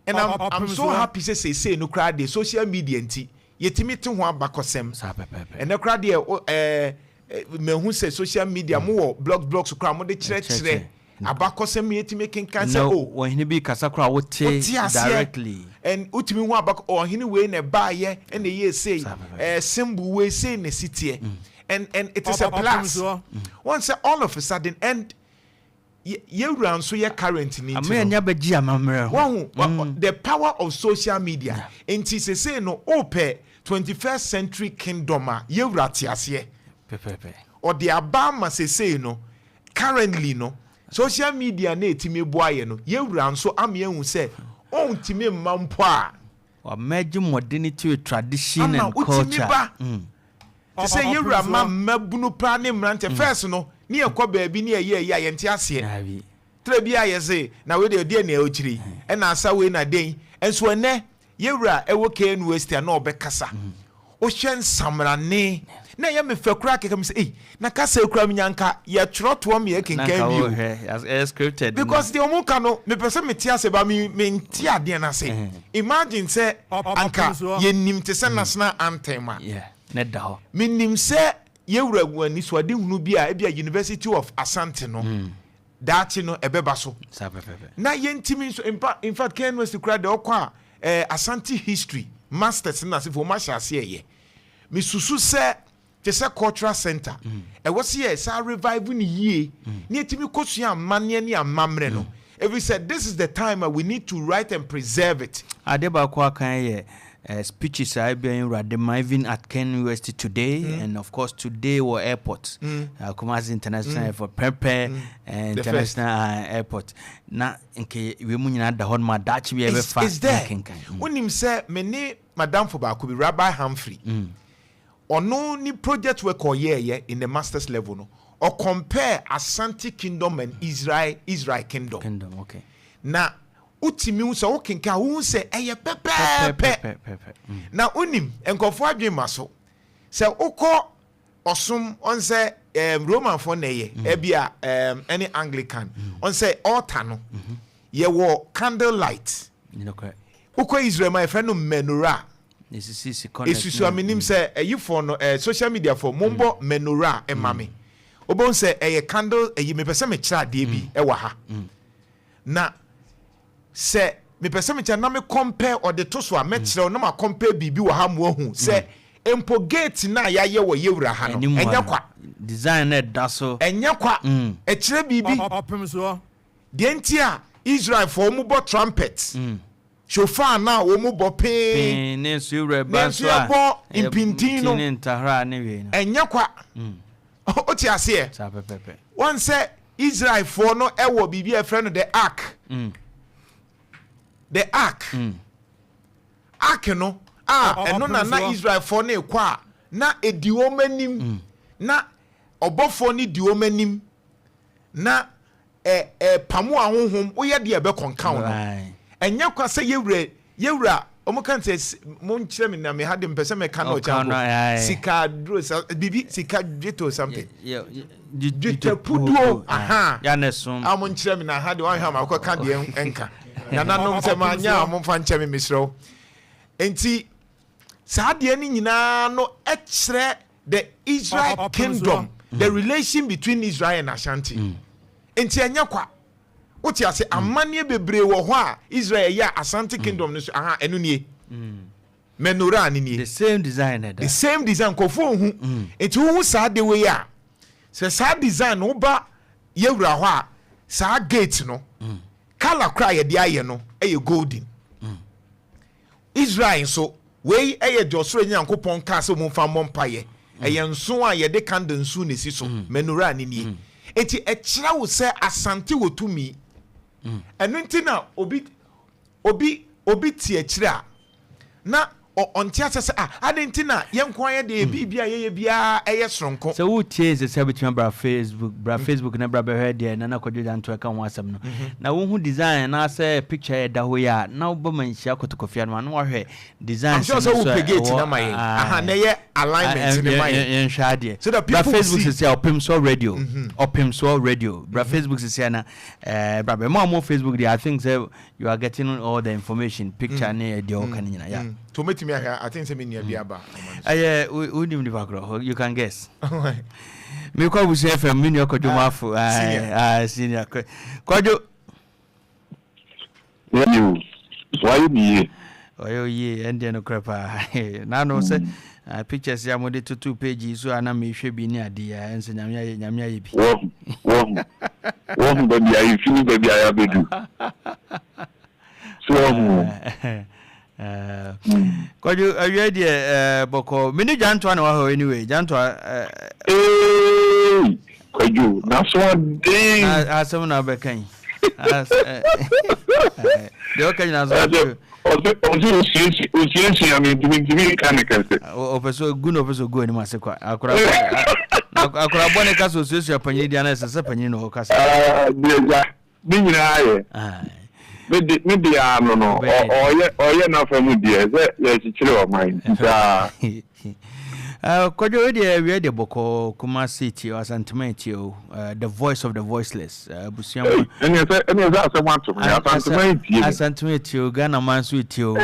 And I'm so happy sɛ seesei no koraa deɛ, social media nti yɛtumi te ho abakɔsɛm. Saa pɛpɛɛpɛ. Ɛnɛ koraa deɛ mahu sɛ social media mowɔ blogs koraa mode kyerɛkyerɛ abakɔsɛm, yɛtumi kenkan sɛ no o wɔhene bi kasa koraa, wote wote aseɛ directly. And wotumi hu abakɔ ɔhene wei na ɛbaayɛ ɛna ɛyɛ sei. Saa pɛpɛɛpɛ. Symbol wei sei na ɛsi teɛ, and it is a plus wɔn sɛ all of a sudden and yɛwura nso yɛ current ni ama nti yɛni no abɛgye amammerɛ ho. Wɔn the power of social media nti sese no, opɛ 21st century kingdom a, yɛwura te aseɛ. Ɔde aba ama sesei no, currently no, social media na etimi boa yɛ no, yɛwura nso ama yɛhu sɛ ɔntumi mma mpo a wamɛgye modernity with tradition ama and wotumi culture. ba te sɛ yɛwura ma mmabunu paa ne mmeranteɛ. First no, ne yɛkɔ baabi ne yɛyɛ ɛyɛ a yɛnte aseɛ. Dabi. Tẹrɛ bi a yɛse na wei deɛ, deɛ nea ɔkyiri ɛna asa wei na den nso. Ɛnɛ yɛwura ɛwɔ KNUST a na ɔbɛkasa, wohwɛ nsamrane na ɛyɛ me fɛ koraa kɛkɛ mi sɛ, ei, na kasa ekura mi nyanka yɛtwerɛ toɔ mi na yɛkenkan nka bi o. Wohwɛ ɛyɛ scripted no. Because deɛ ɔmo ka no, mepɛ sɛ mete ase ba me mente adeɛ no ase. Imagine sɛ anka yɛnim te sɛ national anthem a Yeah, ne da hɔ. Menim sɛ yɛwura wu anisoadehunu bi a ebia University of Asante no daakye no ɛbɛba so. Saa pɛpɛpɛ. Na yɛntimi nso mpa, in fact, KNUST kura deɛ ɔkɔ a Asante history masters no asefo wɔn ahyɛ aseɛ yɛ. Mesusu sɛ te sɛ cultural center ɛwɔ sɛ yɛ saa revive ne yie ne yɛtumi kɔsua amanneɛ ne amammerɛ no, ɛfiri sɛ this is the time a we need to write and preserve it. Ade baako aka yɛ speeches a ebia nwurade ma even at KNUST today and of course today wɔ airport, Kumasi International Airport, Prempeh The first. International Airport, na nke wie mu nyinaa da hɔ nom a daakye bi It's, yɛbɛfa it's there. na kenkan. Wonim sɛ me ne madamfo baako bi, Rabbi Humphrey, ɔno ne project work ɔyɛɛyɛ in the masters level no, ɔcompare Asante Kingdom and Israel Kingdom. Kingdom, okay. Na wotumi hu sɛ wokenka a, wohu sɛ ɛyɛ pɛpɛɛpɛ. Pɛpɛɛpɛ. Na wonim nkɔfoɔ adwene ma so sɛ wokɔ ɔsom ɔn sɛ Romanfoɔ na ɛyɛ ɛbi a ɛne Anglican ɔn sɛ altar no yɛwɔ candle light. Nokorɛ. Wokɔ Israel ma yɛfrɛ no menorah. Esisisi corners. Esusu a menim sɛ ɛyifoɔ no social media foɔ mombɔ menorah ɛma me, wobɛhu sɛ ɛyɛ candle. Ɛyi mepɛ sɛ mekyerɛ adeɛ bi ɛwɔ ha, na sɛ mepɛ sɛ mekyerɛ na me compare ɔde to so a, mɛkyerɛ wo na ma compare biribi wɔ ha mo ahu sɛ mpo gate na a yɛayɛ wɔ yɛwura ha no Anim hɔ ɛnyɛ no, kwa. Design na ɛda so. Ɛnyɛ kwa. Ɛkyerɛ biribi. Ɔpem soɔ. Deɛ nti a Israelfoɔ wɔn bɔ trumpet, shofar na wɔn bɔ pee. Pii ne nso ewura ba Ne nso nso a yɛbɔ ɛyɛ mpintin no. ne ntahra ne wei no. Ɛnyɛ kwa, wote aseɛ? Saa pɛpɛpɛ. Wɔn sɛ Israelfoɔ no ɛwɔ biribi a yɛfrɛ no the ark. The ark, ark no a ɛno na ɔpem na soɔ. Israelfoɔ no ekɔ a, na edi wɔn anim, na ɔbɔfoɔ no di wɔn anim na ɛ ɛ pamu ahohom woyɛ deɛ ɛbɛkɔnkan no. Ɛnyɛ kwa sɛ yɛwura ɔmo kan sɛ mo nkyerɛ mi na mi ha de mpɛ sɛ mɛka na Ɔka ɔkyɛn no, ko aye. sika duro sa bibi sika dwetɛ something. Dwetɛpuduo. Dwetɛpuduo, aha. Ya ne som. A mo nkyerɛ mi na ha de wahwɛ ama akɔ ka deɛ nka nananom sɛ maa nya a mo nfa nkyɛn mi, mesrɛ wo. Nti saa deɛ no nyinaa no ɛkyerɛ the Israel Ɔpem kingdom, soɔ. the relation between Israel and Ashanti. Nti ɛnyɛ kwa, wote ase? Amanneɛ bebree wɔ hɔ a Israel yɛ a Asante Kingdom no so aha, ɛno nie, menorah ne nie. The same design ɛda. The same design, nkɔfoɔ ohu. Nti wohu saa de wei a, sɛ saa design no woba yɛwura hɔ a, saa gate no colour kora a yɛde ayɛ no ɛyɛ golden. Israel nso wei ɛyɛ deɛ ɔsoro Nyankopɔn kaa sɛ ɔmomfa mmɔ mpayɛ, ɛyɛ nson a yɛde candle nso na esi so, menorah ne nie. Nti ɛkyerɛ wo sɛ Asante wɔ tumi. Ɛno nti na obi te akyire a na Ɔnte aseɛ sɛ ah adɛn nti na yɛn nko ara yɛ deɛ biribi a yɛyɛ biara ɛyɛ soronko. Sɛ woretie sɛsɛ a wobɛtumi abra Facebook, bra Facebook na bra bɛhwɛ deɛ Nana Kwadwo Gyanto ɛka ho asɛm no. Na wohu design anaasɛ picture a ɛda hɔ yi a, na wobɔ Manhyia Kotokofia no a na woahwɛ I'm designs sure no sɛ nso a wopɛ gate ɛwɔ no ama yɛn. Aha, na ɛyɛ alignment no ma yɛn. Yɛnhwɛ adeɛ. So that Bra people will Facebook see. sɛsɛ a Ɔpemsoɔ Radio, Ɔpemsoɔ Radio. Bra Facebook sɛsɛ a na eh, bra bɛ. Mo a mowɔ Facebook deɛ I think sɛ You are getting all the information, picture ne deɛ ɔka ne nyina. Yeah. To metumi ahwɛ, I think sɛ me nua bi aba. Ɛyɛ wonim nipa korɔ, you can guess. Mekɔ Abusua FM, me nua Kwadwo Mafo. Ah, senior. Kwadwo. Wayɛ ne yie. Ɔyɛ oyie, ɛndeɛ nokorɛ paa. N'ano sɛ pictures a mode toto page yi so a na mehwɛ bi ne adeɛ a ɛnsɛ Nyame ayɛ Nyame ayɛ bi. Wahu, wahu, wahu baabi a yɛfi ne baabi a yɛabɛdu. So wahu. Kwadwo awia deɛ bɔkɔɔ. Me ne Gyantoa na wahɔ anyway. Gyantoa. Eeii Kwadwo n'aso aden. Na asɛm na wobɛka yi. Deɛ ɔka nyina so ɔse ɔse osuasua me nti mentumi nka ne kɛse. Ɔpɛ sɛ gu na ɔpɛ sɛ ɔgu anim ase kwa. Akora akora bɔne ka sɛ osuasua panyini deɛ na ɛsɛ sɛ panyini na ɔkasa. Deɛ gya ne nyinaa yɛ. Me de me de ara no no ɔyɛ ɔyɛ n'afa mu deɛ sɛ yɛkyekyere ɔman nti saa. Kwadwo wei deɛ awia deɛ bɔkɔɔ Kumasi tie o Asantema tie o the voice of the voiceless abusua mu. Ɛne sɛ ɛne sɛ asɛm ato me Asantema tie me. Asantema tie o Ghana man nso tie o.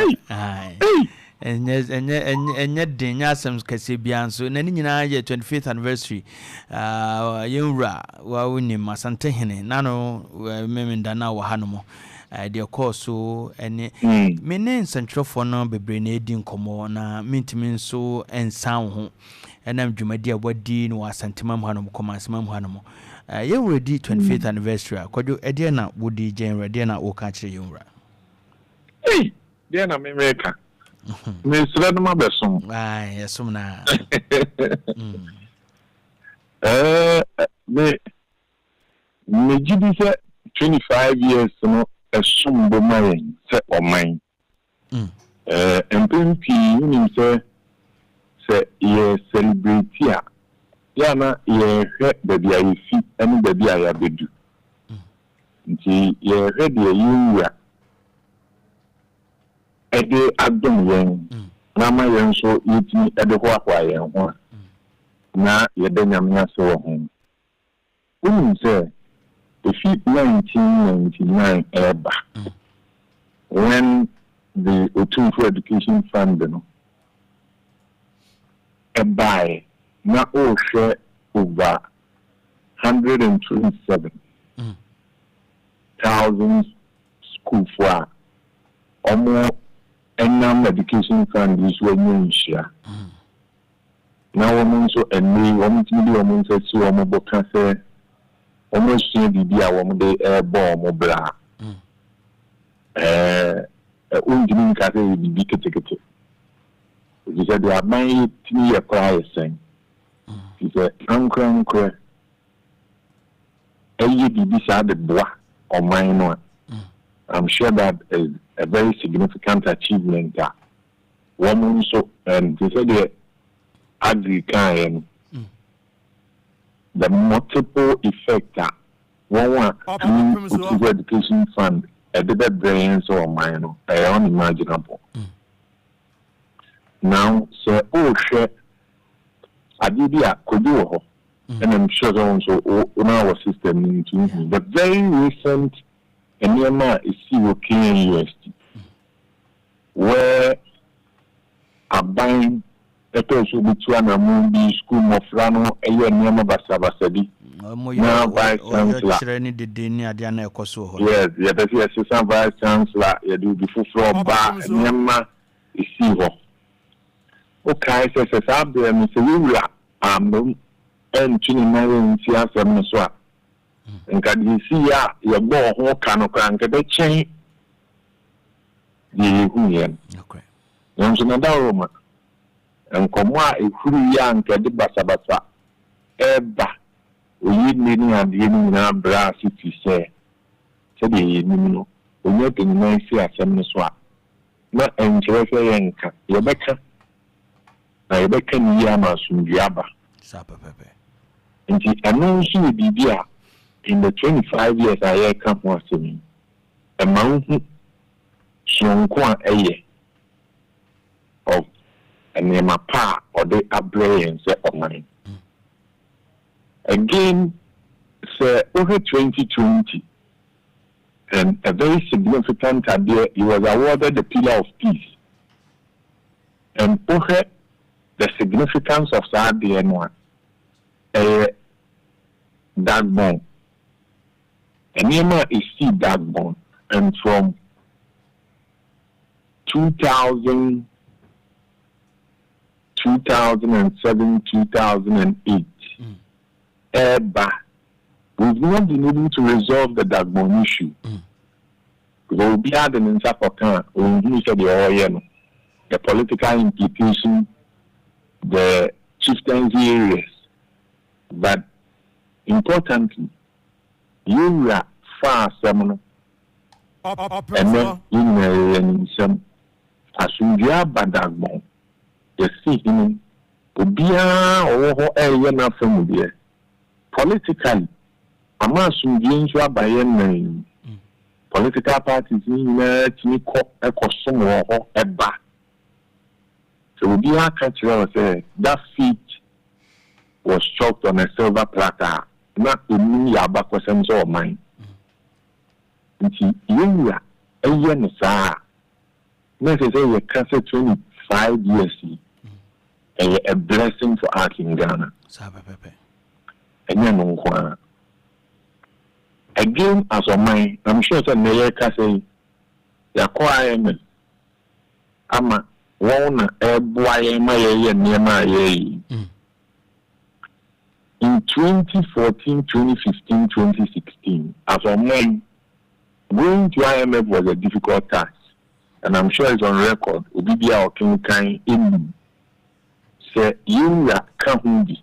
Ɛnyɛ ɛnyɛ ɛnyɛ ɛnyɛ den nyɛ asɛm kɛseɛ biara nso na ne nyinaa yɛ 25th anniversary uh, yɛn wura wa wonim Asantehene n'ano Memenda no a wɔ ha no mo deɛ ɛkɔɔ so ɛne mm. me ne nsɛntwerɛfoɔ no bebree na ɛdi nkɔmmɔ na mentumi nso nsan wo ho ɛnam dwumadi a wadi no wɔ Asantema mu hanom Kɔmansema mu hanom yɛn wura di 25th mm. anniversary a kwadwo ɛdeɛ na wodi gye yɛn wura ɛdeɛ na woka kyerɛ yɛn wura. Hey! Deɛ na me meka. Mesrɛ no mabɛsom. Ae, yɛsom no a. Ɛɛ, me, megye di sɛ 25 years no ɛsom bo ma yɛn sɛ ɔman. Ɛɛ, mpɛn pii wonim sɛ sɛ yɛ celebrate a, yɛ a na yɛhwɛ baabi a yɛfi ne baabi a yɛabɛdu. Nti yɛhwɛ deɛ yɛn wura de adom yɛn na ama yɛn nso yɛtumi de hoahoa yɛn ho a, na yɛda Nyame ase wɔ ho. Wonim sɛ ɛfi 1999 reba, when the Otumfoɔ Education Fund no baeɛ, na wohwɛ over 127 thousand sukuufo a wɔnam Education Fund yi so anya nhyira, na wɔn nso ɛnnɛ yi wɔtumi de wɔn nsa si wɔn bo ka sɛ wɔasua biribi a wɔde rebɔ wɔn bra a, ɛɛ, wontumi nka sɛ ɛyɛ biribi ketekete. Efisɛ deɛ aban yi tumi yɛ koraa yɛ sɛn? Efisɛ ankorankorɛ yɛ biribi saa de boa ɔman no a, I'm sure that is a very significant achievement a wɔn nso, and te sɛ deɛ Aggrey kaeɛ no, the multiple effect a wɔn a through Otumfoɔ Education Fund ɛde bɛbrɛ yɛn sɛ ɔman no, ɛyɛ unimaginable. Now sɛ wohwɛ adeɛ bi a, Kwadwo wɔ hɔ, Ɛna I'm sure sɛ wo nso wo na wɔ system no nti wohu the very recent nneɛma a ɛsii wɔ KNUST where aban ɛtɔɔ so bɛtu anammɔn bi sukuu mmɔfra no ɛyɛ nneɛma basabasa bi na vice chancellor kyerɛ ne dede ne adeɛ na ɛkɔ so wɔ hɔ. Yes, yɛpɛ sɛ yɛsesa vice chancellor, yɛde obi foforɔ ba, nneɛma ɛsii hɔ. Wokae sɛ sɛ saa berɛ no sɛ yɛwura ammam antu ne nan ansi asɛm no so a, nka deɛ ɛsiiɛ a yɛbɔɔ ho ka no koraa, nka ɛbɛkyɛn deɛ yɛhuiɛ no. Nanso na dawuroma, nkɔmmɔ a ɛhuruiɛ a nka ɛde basabasa reba, oyinni ne adeɛ no nyinaa brɛɛ ase firi sɛ, sɛdeɛ yɛnim no, ɔnya de ne nan si asɛm no so a, Na ɛnkyerɛ sɛ yɛnka. Yɛbɛka, na yɛbɛka no yie ama asomdwoeɛ aba. Saa pɛpɛpɛ. Nti ɛno nso yɛ biribi a in the 25 years a yɛreka ho asɛm yi, ɛma wohu soronko a ɛyɛ of nneɛma pa a ɔde abrɛ yɛn sɛ ɔman. Again, sɛ wohwɛ 2020 and a very significant adeɛ, he was awarded the Pillar of Peace, and wohwɛ the significance of saa adeɛ no a, ɛyɛ Dagbon nneɛma a ɛsii Dagbon, and from 2000, 2007, 2008 ɛɛba, we've not been able to resolve the Dagbon issue because obiara de ne nsa kɔka a, ɔnhunu sɛ deɛ ɔreyɛ no, the political implication, the chieftaincy areas. But importantly, yɛwura fa asɛm no, ɛnɛ yɛn nyinaa yɛyɛ ne nsɛm asomdwe aba Dagbon. Yɛsi hene, obiara ɔwɔ hɔ ɛreyɛ n'afa mu deɛ. Politically, ama asomdwe nso aba yɛn nan yi mu. Political parties ne nyinaa tumi kɔ ɛkɔsom wɔ hɔ ɛba sɛ obiara ka kyerɛ wɔ sɛ that feat was chalked on a silver platter na onim yɛ abakɔsɛm sɛ ɔman. Nti yɛwura ɛyɛ no saa na ɛsɛ sɛ yɛka sɛ 25 years yi ɛyɛ a blessing for us in Ghana. Saa pɛpɛpɛ. Ɛnyɛ no nko ara. Again, as ɔman, I'm sure sɛ nnɛ yɛreka sɛ yi, yɛakɔ IMF ama wɔn na ɛboa yɛn ma yɛyɛ nneɛma a yɛyɛ yi. In 2014, 2015, 2016, as ɔman, going to IMF was a difficult task, and I'm sure it's on record. Obi bi a ɔkenkan enim sɛ yɛwura ka ho bi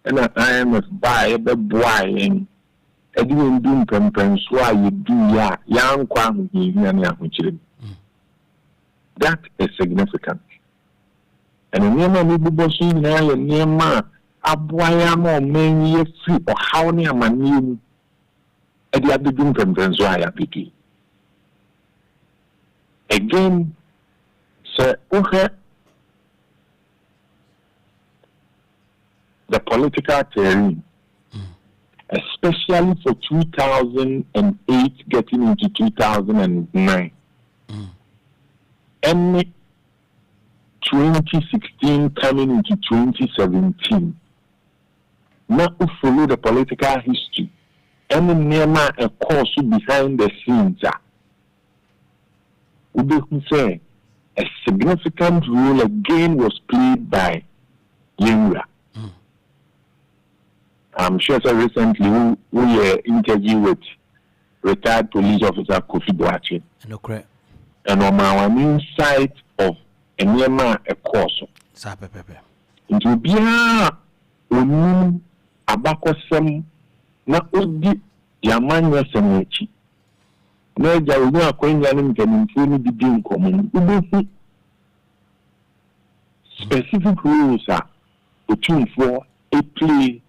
ɛna IMF baa yɛbɛboa yɛn ɛde yɛn du mpɛmpɛnsoɔ a yɛdu yɛ a yɛankɔ ahohiahia ne ahokyere mu. That is significant. Ɛna nneɛma a mebobɔ so nyinaa yɛ nneɛma a aboa yɛn ama ɔman yi afiri ɔhaw ne amanneɛ mu ɛde abɛdu mpɛmpɛnsoɔ a yɛabɛdu yi. Again, sɛ wohwɛ the political terrain, especially for 2008 getting into 2009 ɛne 2016 coming into 2017, na wo follow the political history ɛne nneɛma a ɛkɔɔ so behind the scenes a, wobɛhu sɛ a significant role again was played by yɛnwura. I'm sure sɛ recently wo woyɛ interview with retired police officer Kofi Boakye Ɛnokorɛ. And ɔma an insight of nneɛma a ɛkɔɔ so. Saa pɛpɛpɛ. Nti obiara a onim abakɔsɛm na odi yamanyɛsɛm akyi na agya onya akwannya ne mpanimfoɔ no bi di nkɔmmɔ no, wobɛhu specific roles a Otumfoɔ play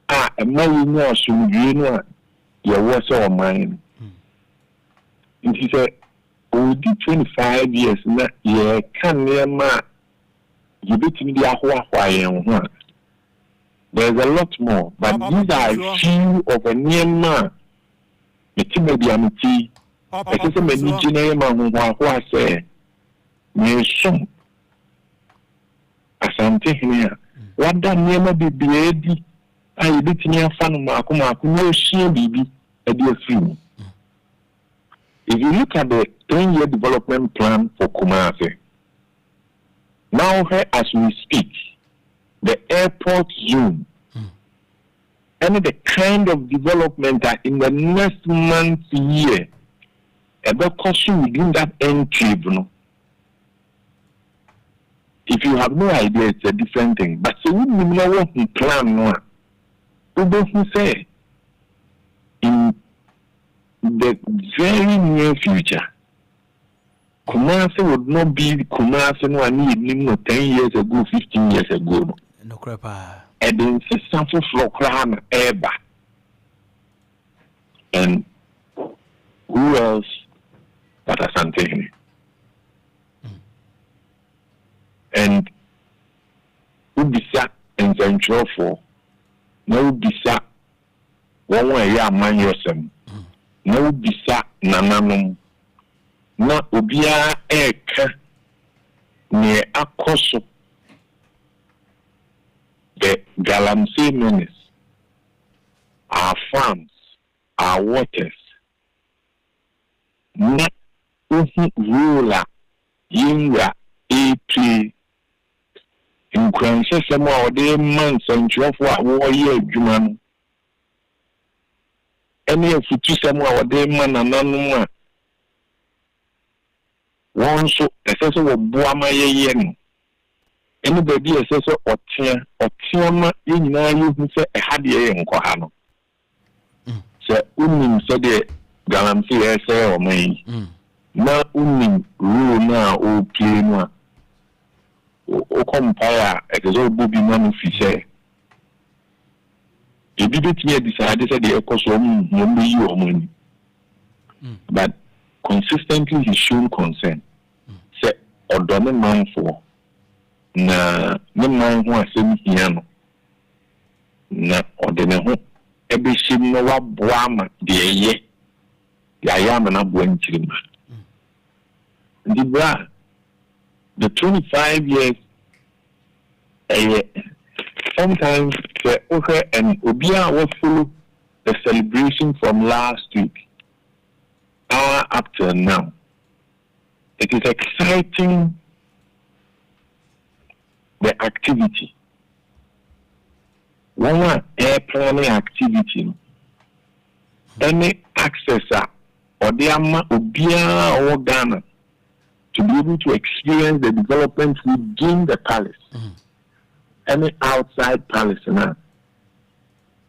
a ɛma yɛnya asomdwie no a yɛwɔ sɛ ɔman no. Nti sɛ ɔdi 25 years na yɛka nneɛma a yɛbɛtumi de ahoahoa yɛn ho a, there's a lot more, but these are a few of nneɛma a mete baabi a mete yi, ɛsɛ sɛ m'ani gye na yɛ ma ahohoahoa sɛ meresom Asantehene a wada nneɛma bebree adi a yɛbɛtumi afa no maako maako na yɛsua biribi de afiri mu. If you look at the 10-year development plan for Kumasi, now as we speak, the airport zone and the kind of development that in the next month, year, ɛbɛkɔ so within that enclave no, if you have no idea, it's a different thing, but sɛ wonim na woahu plan no a, wobɛhu sɛ in the very near future, Kumasi would not be Kumasi no a ne yɛnim no 10 years ago, 15 years ago no. Nokorɛ paa. Ɛde nsesa foforɔ koraa na ɛreba, and who else but Asantehene? And wobisa nsɛntwerɛfoɔ na wobisa wɔn a ɛyɛ amanyɔsɛm na wobisa nananom na obiara ɛreka neɛ akɔ so, the galamsey menace, our farms, our waters, na wohu role a yɛnwura ɛreplay, nkuranhyɛsɛm a ɔde ma nsɛntwerɛfoɔ a wɔreyɛ adwuma no ɛne afutusɛm a wɔde ma nananom a wɔn nso ɛsɛ sɛ wɔboa ma yɛyɛ no, ɛne baabi a ɛsɛ sɛ ɔtea ɔtea ma yɛn nyinaa yɛhu sɛ ɛha deɛ yɛ nkɔ ha no. Sɛ wonim sɛdeɛ galamsey ɛsɛe ɔman yi na wonim role no a ɔreplay no a, wokɔ mpaeɛ a ɛsɛ sɛ wobɔ bi ma no, fi sɛ ebi bɛtumi adecide sɛ deɛ ɛkɔ so ɔmo nhu, ɔmo bɛyi ɔmo ani, but consistently he shown concern sɛ ɔdɔ ne manfoɔ na ne man ho asɛm hia no, na ɔde ne ho ɛbɛhyɛ mu na waboa ama deɛ ɛyɛ yɛayɛ ama no aboa nkyirima. Nti bra, the 25 years ɛyɛ sometimes sɛ wohwɛ and obiara a wɔfollow the celebration from last week up till now, it is exciting, the activity, wɔn a ɛreplan activity no ɛne access a ɔde ama obiara a ɔwɔ Ghana to be able to experience the development within the palace ɛne outside palace. Na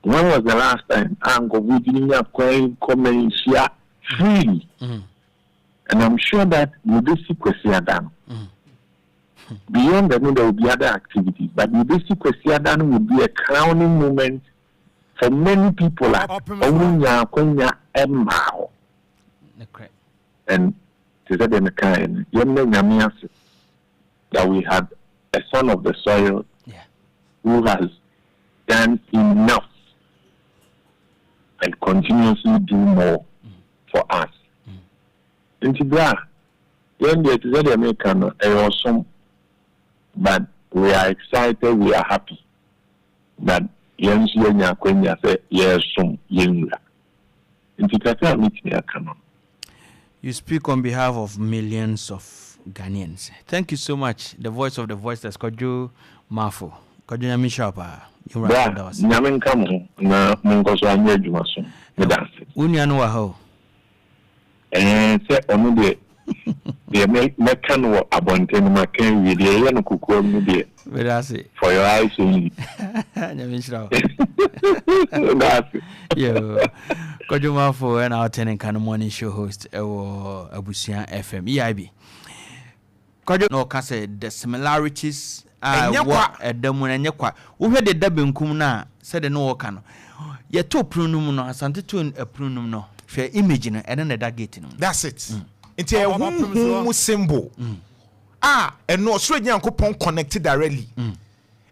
when was the last time a nkɔfoɔ tumi nya kwan kɔ Manhyia freely? And I'm sure that yɛbɛsi Kwasiada no, beyond the no, there will be other activities, but yɛbɛsi Kwasiada no will be a crowning moment for many people a ɔmo nya akwanya ɛmmaa hɔ. And te sɛ deɛ mekaeɛ no, yɛmmɛ Nyame ase that we had a son of the soil who has done enough and continuously do more for us. Nti bra, yɛn deɛ, te sɛ deɛ meka no, ɛyɛ ɔsom, but we are excited, we are happy that yɛn nso yɛnya akwanya sɛ yɛresom yɛn wura. Nti kakra a metumi aka no. You speak on behalf of millions of Ghanaians. Thank you so much. The voice of the voiceless, Kojo Mafo. Kojo, Nyame nhyira paa. Bra, Nyame nka mo ho na monkɔ so anyɛ adwuma so. Meda ase. Wo nua no wɔ ha o. Ɛɛ, sɛ ɔno deɛ, deɛ mɛka no wɔ abɔnten no maka awie, deɛ ɛyɛ no kokoam no deɛ, Meda ase. for your eyes only. Nyame nhyira wo. Meda ase. Yo. Kojo Mafo ɛna ɔte ne nka no, morning show host ɛwɔ Abusua FM EIB. Kwadwo na ɔka sɛ the similarities a Ɛnyɛ ɛwɔ kwa. Ɛda mu no ɛnyɛ kwa. Wohwɛ deɛ da benkum no a, sɛdeɛ ne wɔka no, yɛto pono no mu no, Asante to pono no mu no, hwɛ image no, ɛno na ɛda gate no mu. That's it. Nti ɛyɛ honhom mu symbol a ɛno ɔsoro Nyankopɔn connect directly.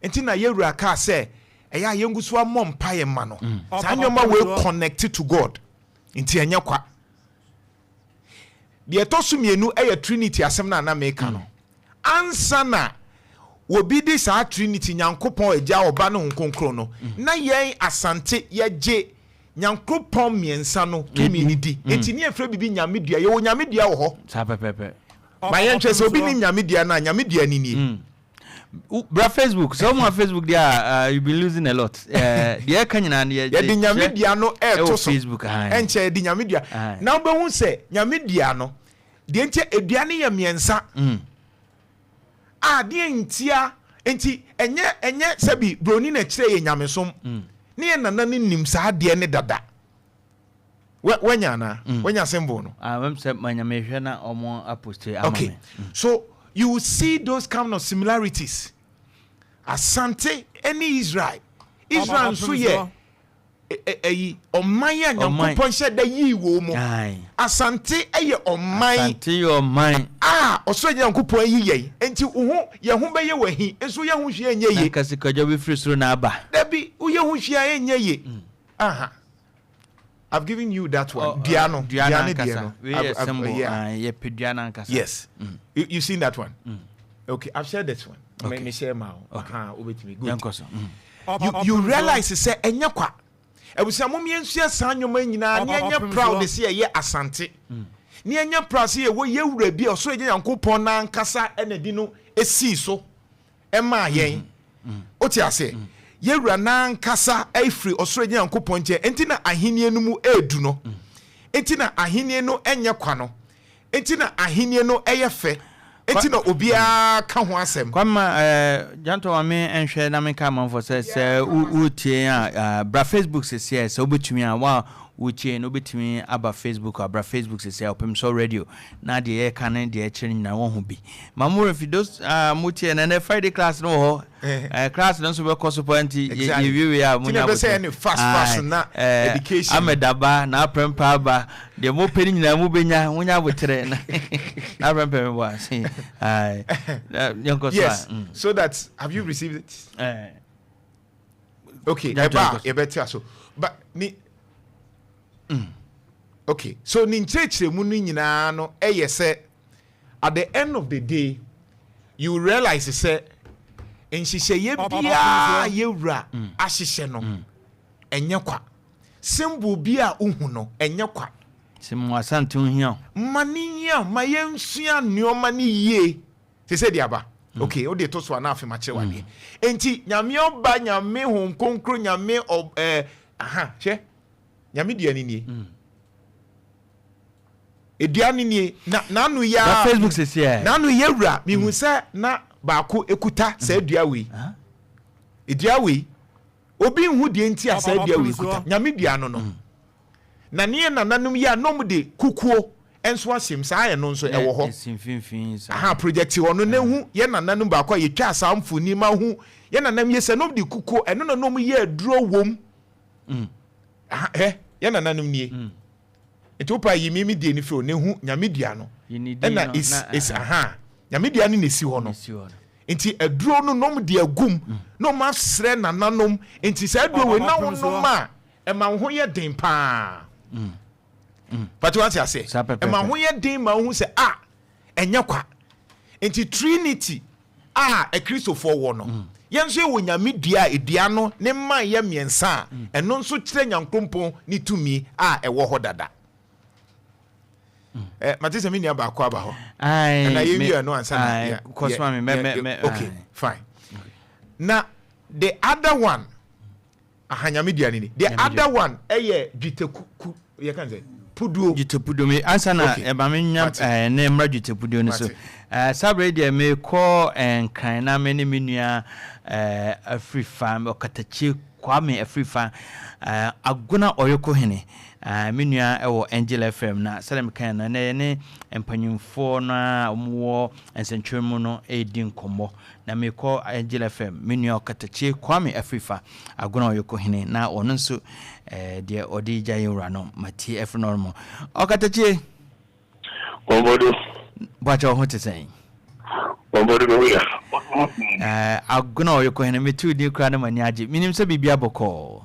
Nti na yɛwura kaa sɛ ɛyɛ a yɛngu so amɔ mpaeɛ ma no. Saa nneɛma wei connect to God, nti ɛnyɛ kwa. Deɛ ɛtɔ so mmienu yɛ Trinity asɛm no a na meka no. Ansa na wɔbi de saa Trinity, Nyankopɔn Agya, Ɔba ne Honhom Kronkron no, na yɛn Asante yɛgye Nyankopɔn mmiɛnsa no tumi no di. Nti ne yɛfrɛ biribi Nyame dua. Yɛwɔ Nyame dua wɔ hɔ. Saa pɛpɛpɛ. Ma yɛnhwɛ sɛ obi nim Nyame dua no a, Nyame dua no nie. Bra Facebook sɛ wɔn a Facebook deɛ a, you been losing a lot. Deɛ ɛka nyinaa no yɛ yɛde Nyame dua no ɛwɔ ɛɛto so. Facebook ahan. Ɛnkyɛ yɛde Nyame dua na wobɛhu sɛ Nyame dua no deɛ, nti edua no yɛ mmiɛnsa a deɛ ntia nti ɛnyɛ sɛbi broni na kyerɛ yɛ nyamesom ne yɛ nana ne nim saa adeɛ ne dada. Wanya anaa? Wanya symbol no? Ah, mem sɛ manya, mehwɛ na ɔmo apost ama Okay. me. So you will see those kind of similarities. Asante ne Israel. Israel nso yɛ ɛyi ɔman a Ɔman. Nyankopɔn hyɛ da yii wɔ mu. Asante yɛ ɔman Asante yɛ ɔman a ɔsoro Nyankopɔn ayi yɛn. Nti wo ho yɛn ho bɛyɛ wɔ ahi nso yɛn ho hwee nyɛ Na yie. nka sikadwa bi firi soro na aba. Dabi, woyɛ ho hwee a ɛnyɛ yie. Aha. I've given you that one. Dua no. Dua Dua no ne deɛ ankasa. no. Wei yɛ symbol. Yeah. Ah, yɛpɛ dua no ankasa. Yes. You seen that one? Okay, I've shared this one. Me share ma wo. Okay. Aha, wobɛtumi. Good. Yɛnkɔ so. You realize sɛ ɛnyɛ kwa. Abusua, mom yɛnsua saa nnwoma nyinaa ne yɛnyɛ proud sɛ yɛyɛ Asante. Ne yɛnyɛ proud sɛ yɛwɔ yɛwura bi a ɔsoro agya Nyankopɔn n'ankasa ɛna di no esii so ɛmaa yɛn. Wote ase? Yɛwura n'ankasa ɛfiri ɔsoro agya Nyankopɔn nkyɛn. Enti na ahenni no mu edu no. Enti na ahenni no ɛnyɛ kwa no. Enti na ahenni no ɛyɛ fɛ. Enti na obiara ka ho asɛm. Kwama Gyanto, ma me nhwɛ na menka amanfoɔ sɛ wotie a, bra Facebook seseɛ. Sɛ wobɛtumi a, wa wotie no, wobɛtumi aba Facebook a, bra Facebook seseɛ, Ɔpem Sɔ Radio, na deɛ yɛka ne deɛ ɛkyerɛ no nyinaa wɔhu bi. Ma mo refi those motie no, ɛnɛ Friday class no wɔ hɔ. Class no nso bɛkɔ so pa, nti yɛwiewie a Nti monya na ɛbɛ sɛ abotire. ɛne fast fast na education. Ahmed aba na aprɛmpɛ aba deɛ mopɛ no nyinaa mobɛnya, monya aboterɛ na aprɛmpɛ mebɔ ase. Aye. Yɛnkɔ so a. Yes. So that, have you received it? Okay, Gyanto, ɛba a yɛnkɔ so. yɛbɛte aso. But ni okay, so ne nkyerɛkyerɛmu no nyinaa no ɛyɛ sɛ at the end of the day you realize sɛ nhyehyɛeɛ biara yɛwura ahyehyɛ no ɛnyɛ kwa. Symbol bi a wohu no ɛnyɛ kwa. Sɛ mo Asante ho hia wo. Ma ne hia ma yɛnsua nneɛma no yie te sɛ de aba. Okay, wode to so a na afei makyerɛ wadeɛ. Enti Nyame Ɔba, Nyame Honhom Kronkron, Nyame ɔ aha, hwɛ, Nyame dua no nie, edua no nie na n'ano yɛ Na a Facebook seseɛ. N'ano yɛ wura mihu sɛ na baako ekuta saa dua wei. Dua wei, obi nhu deɛ nti a saa dua wei kuta. Nyame dua no, na ne yɛ nananom yi a na ɔmo de kukuo nso ahyɛm saa, ɛno nso ɛwɔ hɔ. Ɛsi mfimfini saa. Aha, project hɔ no na ehu yɛ nananom baako a yɛtwa saa mfoni ma hu yɛ nananom yɛ sɛ na ɔmo de kukuo ɛno na ɔmo yɛ aduro wom. Aha, hɛ, yɛ nananom nie. Nti wopa yi mi die ni fi o na ehu Nyame dua no. Yɛnidi ɛna no, esi na esi aha, Nyame dua no na esi hɔ no. Ɛsi hɔ no. Nti aduro no na ɔmo de agum na ɔmo asrɛ nananom. Nti saa aduro wei na wɔnom a ɛma wo ho yɛ den paa pati wate ase. Saa pɛpɛɛpɛ. Ɛma ho yɛ den ma wohu sɛ a ɛnyɛ kwa. Nti Trinity a Akristofoɔ wɔ no, yɛn nso yɛwɔ Nyame dua a edua no ne mman yɛ mmiɛnsa a ɛno nso kyerɛ Nyankoropɔn ne tumi a ɛwɔ hɔ dada. Mate sɛ me nua baako aba hɔ. Ɛna yɛn wie no ansa na Kɔ so ma me, okay, fine. Na the other one, aha, Nyame dua no ni. The Nyame dua. other one ɛyɛ dwetɛku, yɛka ne sɛ puduo. Dwetɛpuduo me ansa na ɛma me nya Mate. Ne mmra dwetɛpuduo no so. Mate. Saa bere yi deɛ mekɔ Nkran na me ne me nua Afrifa Ɔkatakyie Kwame Afrifa Agona Ɔyoko Hene, me nua ɛwɔ Angel FM, na sɛdeɛ mekae no, ɛnɛ yɛne mpanyimfoɔ no a wɔwɔ nsɛntwerɛ mu no ɛredi nkɔmmɔ. Na mekɔ Angel FM, me nua Ɔkatakyie Kwame Afrifa Agona Ɔyoko Hene, na ɔno nso deɛ ɔde gya yɛn wura no matie ɛfiri no mu. Ɔkatakyie. Kɔnbɔdo. Bwakyɛ, wo ho te sɛn? Kɔnbɔdo bɛ wuya. Agona Ɔyoko Hene, metu din koraa na m'ani agye. Menim sɛ biribi abɔkɔɔ.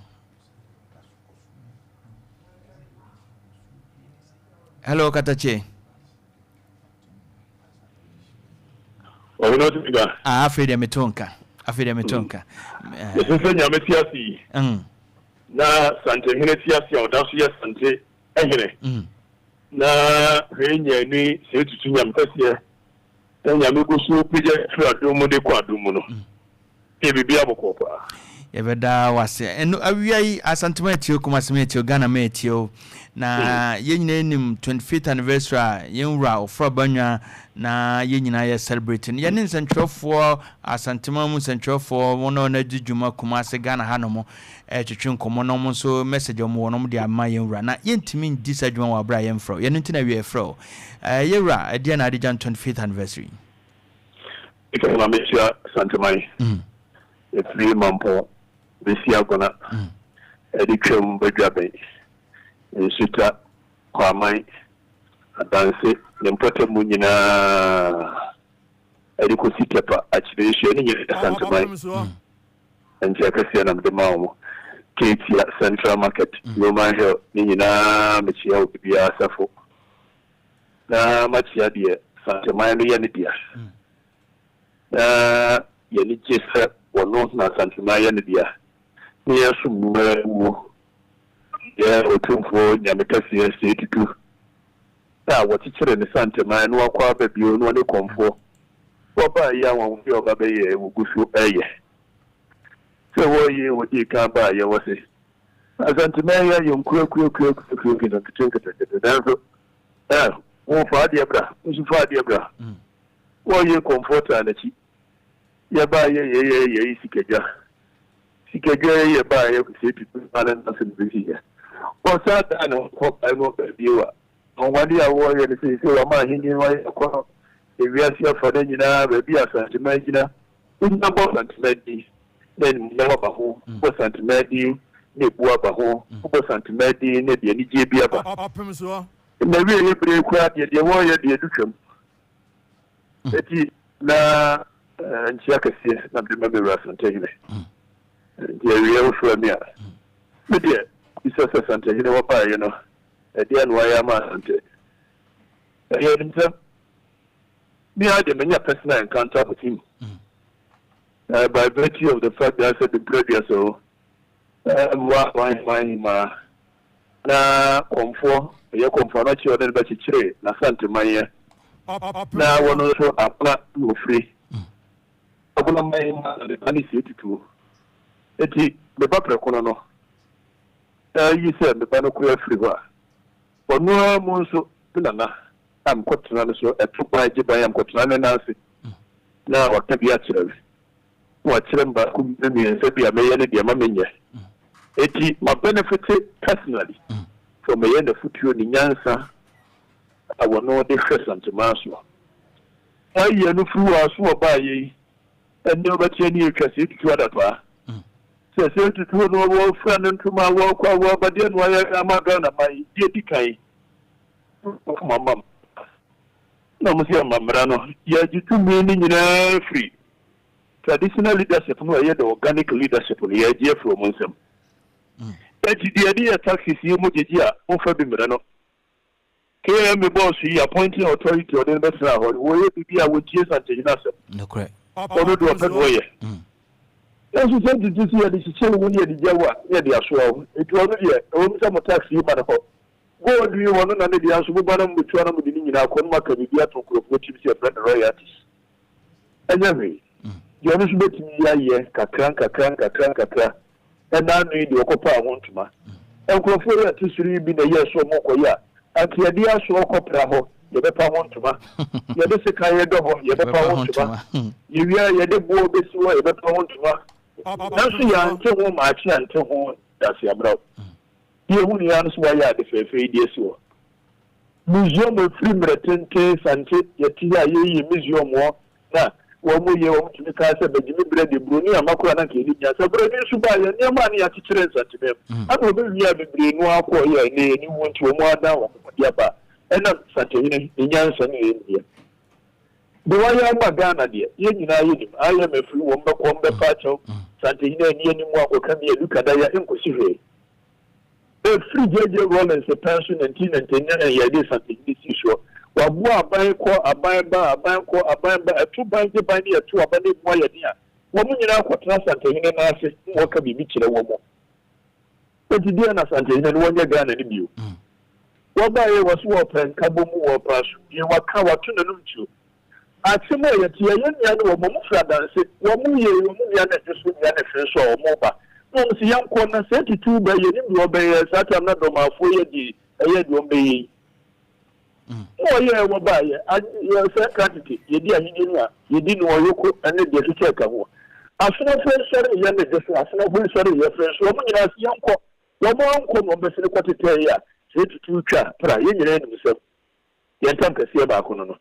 Hello, Katakyie. Ɔhene ɔte ga. Ah, afei deɛ meto nka, afei deɛ meto nka. Yɛsɛ sɛ Nyame te ase yi. Na Santehene te ase a ɔda so yɛ Sante hene. Na hwee nyɛ ani sɛ etutu Nyame kɛseɛ na Nyame gu so pagya firi adom mu de kɔ adom mu no. Yɛ biribi abɔkɔɔ paa. Yɛbɛda wo ase. Ɛno awia yi Asantema atie o, Kumasi ma atie o, Ghana ma atie o. Na yɛn nyinaa nim 25th anniversary a yɛn wura Ofra Banywa na yɛn nyinaa yɛ celebrate no. Yɛne nsɛntwerɛfoɔ Asantema mu nsɛntwerɛfoɔ wɔn a wɔn adi dwuma Kumasi Ghana ha nom ɛretwetwe nkɔmmɔ na wɔn nso message a wɔn wɔ no wɔn de ama yɛn wura. Na yɛntumi ndi saa dwuma wɔ abere a yɛmfrɛ wo. Yɛno nti na awia yɛfrɛ wo. Ɛɛ yɛn wura ɛdeɛn na ade gya no 25th anniversary yi? Ɛka ma mehyia Santeman. Ɛfiri Mampɔn bɛsi Agona, ɛde twam ba Dwaben, Nsuta, Kwaman, Adanse ne mpɔtam mu nyinaa ɛde kɔsi Tɛpa, Akyire Nsuo, ne nyinaa yɛ Asanteman. Nkyea kɛseɛ na mede ma wɔn. Ketia, Central Market, Roman Hill, ne nyinaa mekyea obibiara asafo. Na makyea deɛ Santeman no yɛ ne dea. Na yɛn ani gye sɛ wɔno na Asanteman yɛ ne dea, ne yɛn som no ara wuo yɛ Otumfoɔ Nyame kɛseɛ Osei Tutu a wɔkyekyere ne Santeman na wakɔ aba bio na ɔne Kɔmfoɔ wɔbaa yi anwanwadeɛ a ɔba bɛyɛɛ wɔgu so reyɛ. Sɛ wɔreyɛ wɔdii kan baa yɛ wɔ se Asanteman yi ayɛ nkurokurokurokurokuo nketenkete nanso eh wo fa adeɛ bra wo nso fa adeɛ bra. Wɔyɛ kɔmfoɔ taa n'akyi. Yɛbaa yɛ yɛ yɛ yɛ yi sikadwa. Sikadwa yi yɛ baa yɛ sɛ tutu ma ne nan ase na bɛsi yɛ. Wɔsan daa ne ho kɔ bae no ɔbaa bio a, anwanwadeɛ a wɔyɛ no seesei wama ahennie no ayɛ akɔnɔ. Ewiase afa no nyinaa baabi a Asanteman gyina, wogyina bɔ Asanteman din na animuonyam aba ho, wobɔ Asanteman din na ebuo aba ho, wobɔ Asanteman din na ɛde anigyeɛ bi aba. Na awieeɛ berɛ yi koraa deɛ, deɛ wɔreyɛ deɛ ɛdu twam. Eti na nkyia kɛseɛ na mede ma me wura Asantehene. Nti awia wofrɛ me a, me deɛ bisa sɛ Asantehene wɔbaeɛ no, ɛdeɛn na wayɛ ama Asante? Ɛyɛ animsɛm. Me ara deɛ manya personal encounter with him. By virtue of the fact that sɛ mepira dua so mmoa aman hemaa Na kɔmfoɔ, ɛyɛ kɔmfoɔ anɔkye a ɔne no bɛkyekyere n'Asantemanyɛ, na wɔn nso Agona na wɔfiri. Agona man ma na ne ba ne sie tutuo. Enti me ba prɛko no no, ayi sɛ me ba no koraa firi hɔ a, ɔno ara mu nso me nana a mekɔtena no so, ɛto ban gye ban a mekɔtena ne nan ase na waka bi akyerɛ me. na wakyerɛ me baako mmienu mmiɛnsa bi a mɛyɛ ne deɛ ma menyɛ. Enti ma benefite personally from ɛyɛ n'afutuo ne nyansa a wɔno de hwɛ Santemaa soɔ. Saa yɛ no firi wɔ aso ɔbaa yɛ yi ɛnɛ ɔbɛteɛ ne yɛtwa sɛ tutu adapaa sɛ sɛ tutuo no wɔfira ne ntoma a wɔkɔ a wɔba deɛ no ayɛ ama Ghana man yi deɛ di kan wɔfoma mam na wɔn sɛ amammerɛ no yɛgye tumi no nyinaa firi Traditional leadership no a ɛyɛ the organic leadership no yɛregye afiri wɔn nsam. Enti deɛ yɛde yɛ taxes yi mo gyegye a momfa bi mmrɛ no. KMA boss yi appointing authority a ɔde no bɛtenaa hɔ no wɔyɛ biribi a wɔntie Santehene asɛm. Nokorɛ. Ɔno deɛ ɔpɛ na ɔyɛ. Nanso sɛ tete sɛ yɛde kyekyere wo ne yɛde gya wo a ne yɛde asoa wo. Enti ɔno deɛ ɛwɔ mu sɛ mo tax yi ma no hɔ. Gold yi ɔno na ne dea nso moba na mobɛtua na mode ne nyinaa kɔ na moaka biribi ato nkurɔfoɔ tirim sɛ yɛfrɛ no royalties. Ɛnyɛ hwee. Deɛ ɔno nso bɛtumi ayɛ nkakra nkakra nkakra nkakra. Ɛna ano yi deɛ ɔkɔpaa ho ntoma. Nkurɔfoɔ yi a ɛte soro yi bi na ɛyɛɛ sɛ wɔrekɔyɛ a, anka yɛde aso rekɔpra hɔ, yɛbɛpa ho ntoma. Yɛde sekan redɔ hɔ, yɛbɛpa ho ntoma. Yɛwie a, yɛde boɔ bɛsi hɔ, yɛbɛpa ho ntoma. Nanso yɛante ho maakye ante ho daseabrɛw. Deɛ ɛhu ne ara ne sɛ wɔayɛ ade fɛɛfɛ yi de asi hɔ. Museum ɛfiri mmerɛ tenten sante yɛte yi a yɛyi museum hɔ na wɔn yɛ wɔn tumi kaa sɛ bɛgye me berɛ deɛ buroni amma koraa na nka yɛnim nyansa. Buroni nso baa yɛ nneɛma a ne yɛakyekyere nsantemam ɛna ɔbɛwia bebree no ara kɔɔ yɛ a ɛnɛ yɛn ani wu nti wɔn adan wɔn ho de aba ɛnam Santehene ne nyansa ne ne nimdeɛ. Deɛ wayɛ ama Ghana deɛ yɛn nyinaa yɛnim. IMF yi wɔn bɛkɔ wɔn bɛpa akyɛw Santehene anni anim ankɔka bi a Luka Daya ɛnkɔsi hwee. Ɛfiri JJ Rawlings pɛn so 1999 yɛde Santehene sii soɔ. Waboa aban kɔ, aban ba, aban kɔ, aban ba, ɛto ban gye ban ne ɛto aba na ɛmu ayɛ den a, wɔn nyinaa kɔtena Santehene nan ase na wɔka biribi kyerɛ wɔn. Enti deɛn na Santehene no wɔnyɛ Ghana no bio? Wɔbaeɛ wɔ so wɔpɛ nkabom, wɔpɛ asomdwie, waka, wato n'anom tuo. Akyem a yɛte yɛ, yɛn nua ne wɔn, wɔn firi adanse, wɔn yɛ wɔn nua no adwo so nua no afiri nso a wɔn ba. Na wɔn se yɛnkɔ na sɛ tutu ba yɛnim deɛ wɔbɛyɛ, saa tam na dɔmaafoɔ yɛ deɛ ɛyɛ deɛ wɔbɛyɛ yi. Na wɔyɛɛ wɔbaeɛ, yɛ sɛ nka tete yɛdi ahennie no a yɛdi no ɔyoko ne deɛ ɛkeka ɛka ho. Asomafoɔ nsɔre yɛ ne dwo so, asomafoɔ nsɔre yɛ frɛ nso, wɔn nyinaa se yɛnkɔ, wɔn ankɔ na wɔbɛsene kɔtetɛɛ yɛ a, sɛ tutu twa pra, yɛn nyinaa nim sɛm, yɛn ntam kɛseɛ baako no no.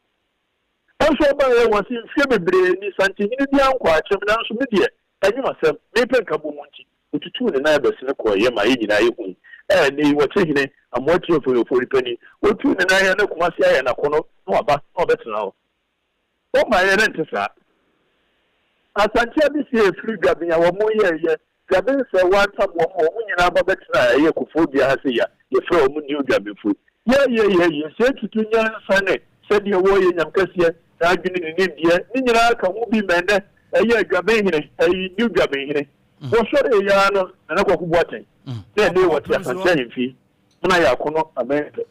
Nso ɔbaeɛ wɔ se mfeɛ bebree ni Santehene biara nkɔɔ akyem nanso me deɛ ɛnyɛ m'asɛm, mepɛ nkabom nti ɔtutuu ne nan bɛsene kɔeɛ maa yɛn nyinaa yɛhui. Ɛɛ nnɛ yi wɔte hene Amoatia Ofori panin, ɔtuu ne nan na Kumasi ayɛ n'akɔnnɔ na waba na wabɛtena hɔ. Wɔmmaeɛ no nte saa. Asante adesie firi Dwaben a wɔn yɛɛyɛ Dwaben sɛ wɔantam wɔn ma wɔn nyinaa ba bɛtenaa ɛyɛ Kofoɔ dua ha sei a yɛfrɛ wɔn New Dwabenfoɔ yi. Yɛɛyɛɛyɛɛyɛ sɛ tutu nyansa ne sɛdeɛ wɔyɛ Nyame kɛseɛ n'adwene ne nimdeɛ ne nyinaa ka ho bi ma ɛnnɛ ɛyɛ Dwaben hene ɛyi New Dwaben hene. Wɔsɔreeɛ ara no Nana Kwaku Boateng na ɛnnɛ yi wɔte Asante ahemfie mu na ayɛ akono abɛn pɛ.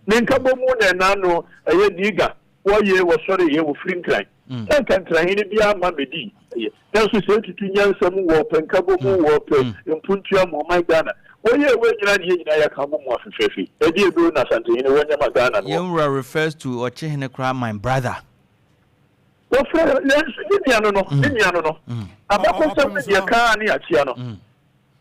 Ne nkabɔmu na ɛna ano ɛyɛ Niiga wɔye wɔsɔre yɛ wɔfiri Nkran. Na nka Nkranhene biara mma mmɛdi ɛyɛ. Nanso sɛ ɛtutu nyansa mu wɔpɛ nkabɔmu wɔpɛ mpuntua ma ɔman Ghana. Wɔyɛɛ wei nyinaa ne yɛn nyinaa yɛaka abɔ mu afefeefe. Ɛdeɛ ɛbɛo na Asantehene wɔnyɛ ma Ghana no. Yɛn wura refers to Ɔkyehene koraa my brother. Wɔfrɛ nanso ne nua no no, ne nua no no. Abakɔsɛm no deɛ kaa ne akyea no.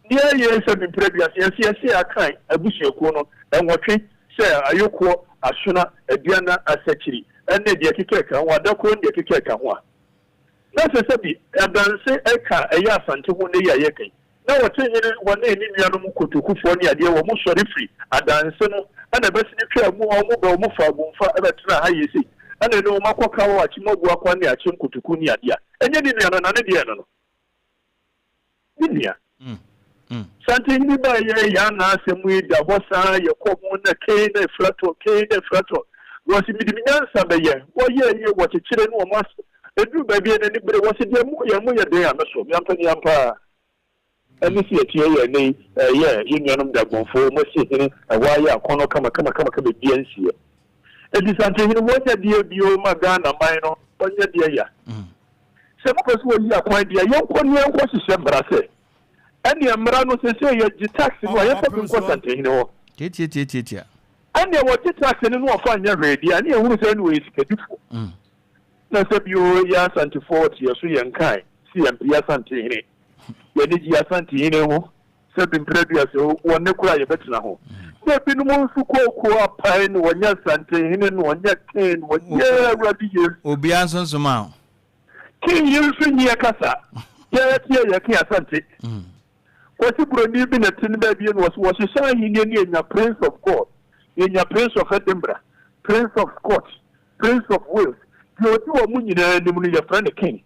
Nea eye sɛ me mpere aduasa yɛse yɛse Akan abusuakuo no nwɔtwe sɛ Ayokoɔ, Asona, Aduana, Asakyiri ne deɛ ɛkeka ɛka ho, Adakoɔ ne deɛ ɛkeka ɛka ho a, na ɛsɛ sɛ bi adanse ɛka ɛyɛ Asante ho nnɛ yi a yɛreka yi. Na wɔte hene wɔne ne nuanom Kotokufoɔ ne adeɛ wɔn sɔre firi adanse no ɛna ɛbɛsene twaa mu a wɔn bɛ wɔn faa Gumfa ɛbɛtenaa ha yei sei ɛna ɛne wɔn akɔka wɔ Akyem Abuakwa ne Akyem Kotoku ne adeɛ a ɛnyɛ ne nua no na ne deɛ no no. Me nua, Santehene ba yɛ yɛn ana asɛm yi da hɔ saa yɛ kɔ ho na kei na efira tɔ kei na efira tɔ wɔsi mede me nyansa bɛyɛ wɔyɛ yɛ wɔkyekyere ne wɔn as eduru baabi yɛ n'ani bere wɔsi deɛ mo yɛ mo yɛ den a mɛsɔ me ampa ni ampa ɛne si ɛteɛ yɛ ɛnɛ yi ɛyɛ yɛ nuanom dagbɔnfoɔ wɔn asi hene ɛhɔ ayɛ akɔnɔ kama kama kama kama bia nsiɛ eti Santehene wɔnyɛ deɛ bio ma Ghana man no wɔnyɛ deɛ ya. Sɛ mopɛ sɛ wɔyi akwan deɛ a, yɛnkɔ ne yɛnkɔ hyehyɛ mmara sɛ, ɛneɛ mmara no seesei yɛgye tax no a, yɛmfa bi nkɔ Santehene hɔ. Tiatiatiatiatia. Ɛneɛ wɔgye tax no na wɔfa nyɛ hwee deɛ a, ne yɛhunu sɛ ɛne wɔyɛ sikadifoɔ. Na sɛ bio yɛn Asantefoɔ wɔte yɛn so yɛnkae se yɛmpɛ Asantehene. Yɛn ani gye Asantehene ho sɛ bi mprɛ aduasa o, wɔn ne koraa yɛbɛtena ho. Na ebinom nso kooko apae na wɔnyɛ Asantehene na wɔnyɛ king na wɔnyɛ Awurade Yesu. Obiara nso nsoma o. King yi nso nyiɛ kasa. Yɛ yɛteɛ yɛ ke Asante. Kwasi Broni bi na ɛte ne baabi na ɔse wɔhyehyɛ ahennie no yɛnya Prince of God, yɛnya Prince of Edinburgh, Prince of Scotch, Prince of Wales, deɛ ɔdi wɔn nyinaa anim no yɛfrɛ no King.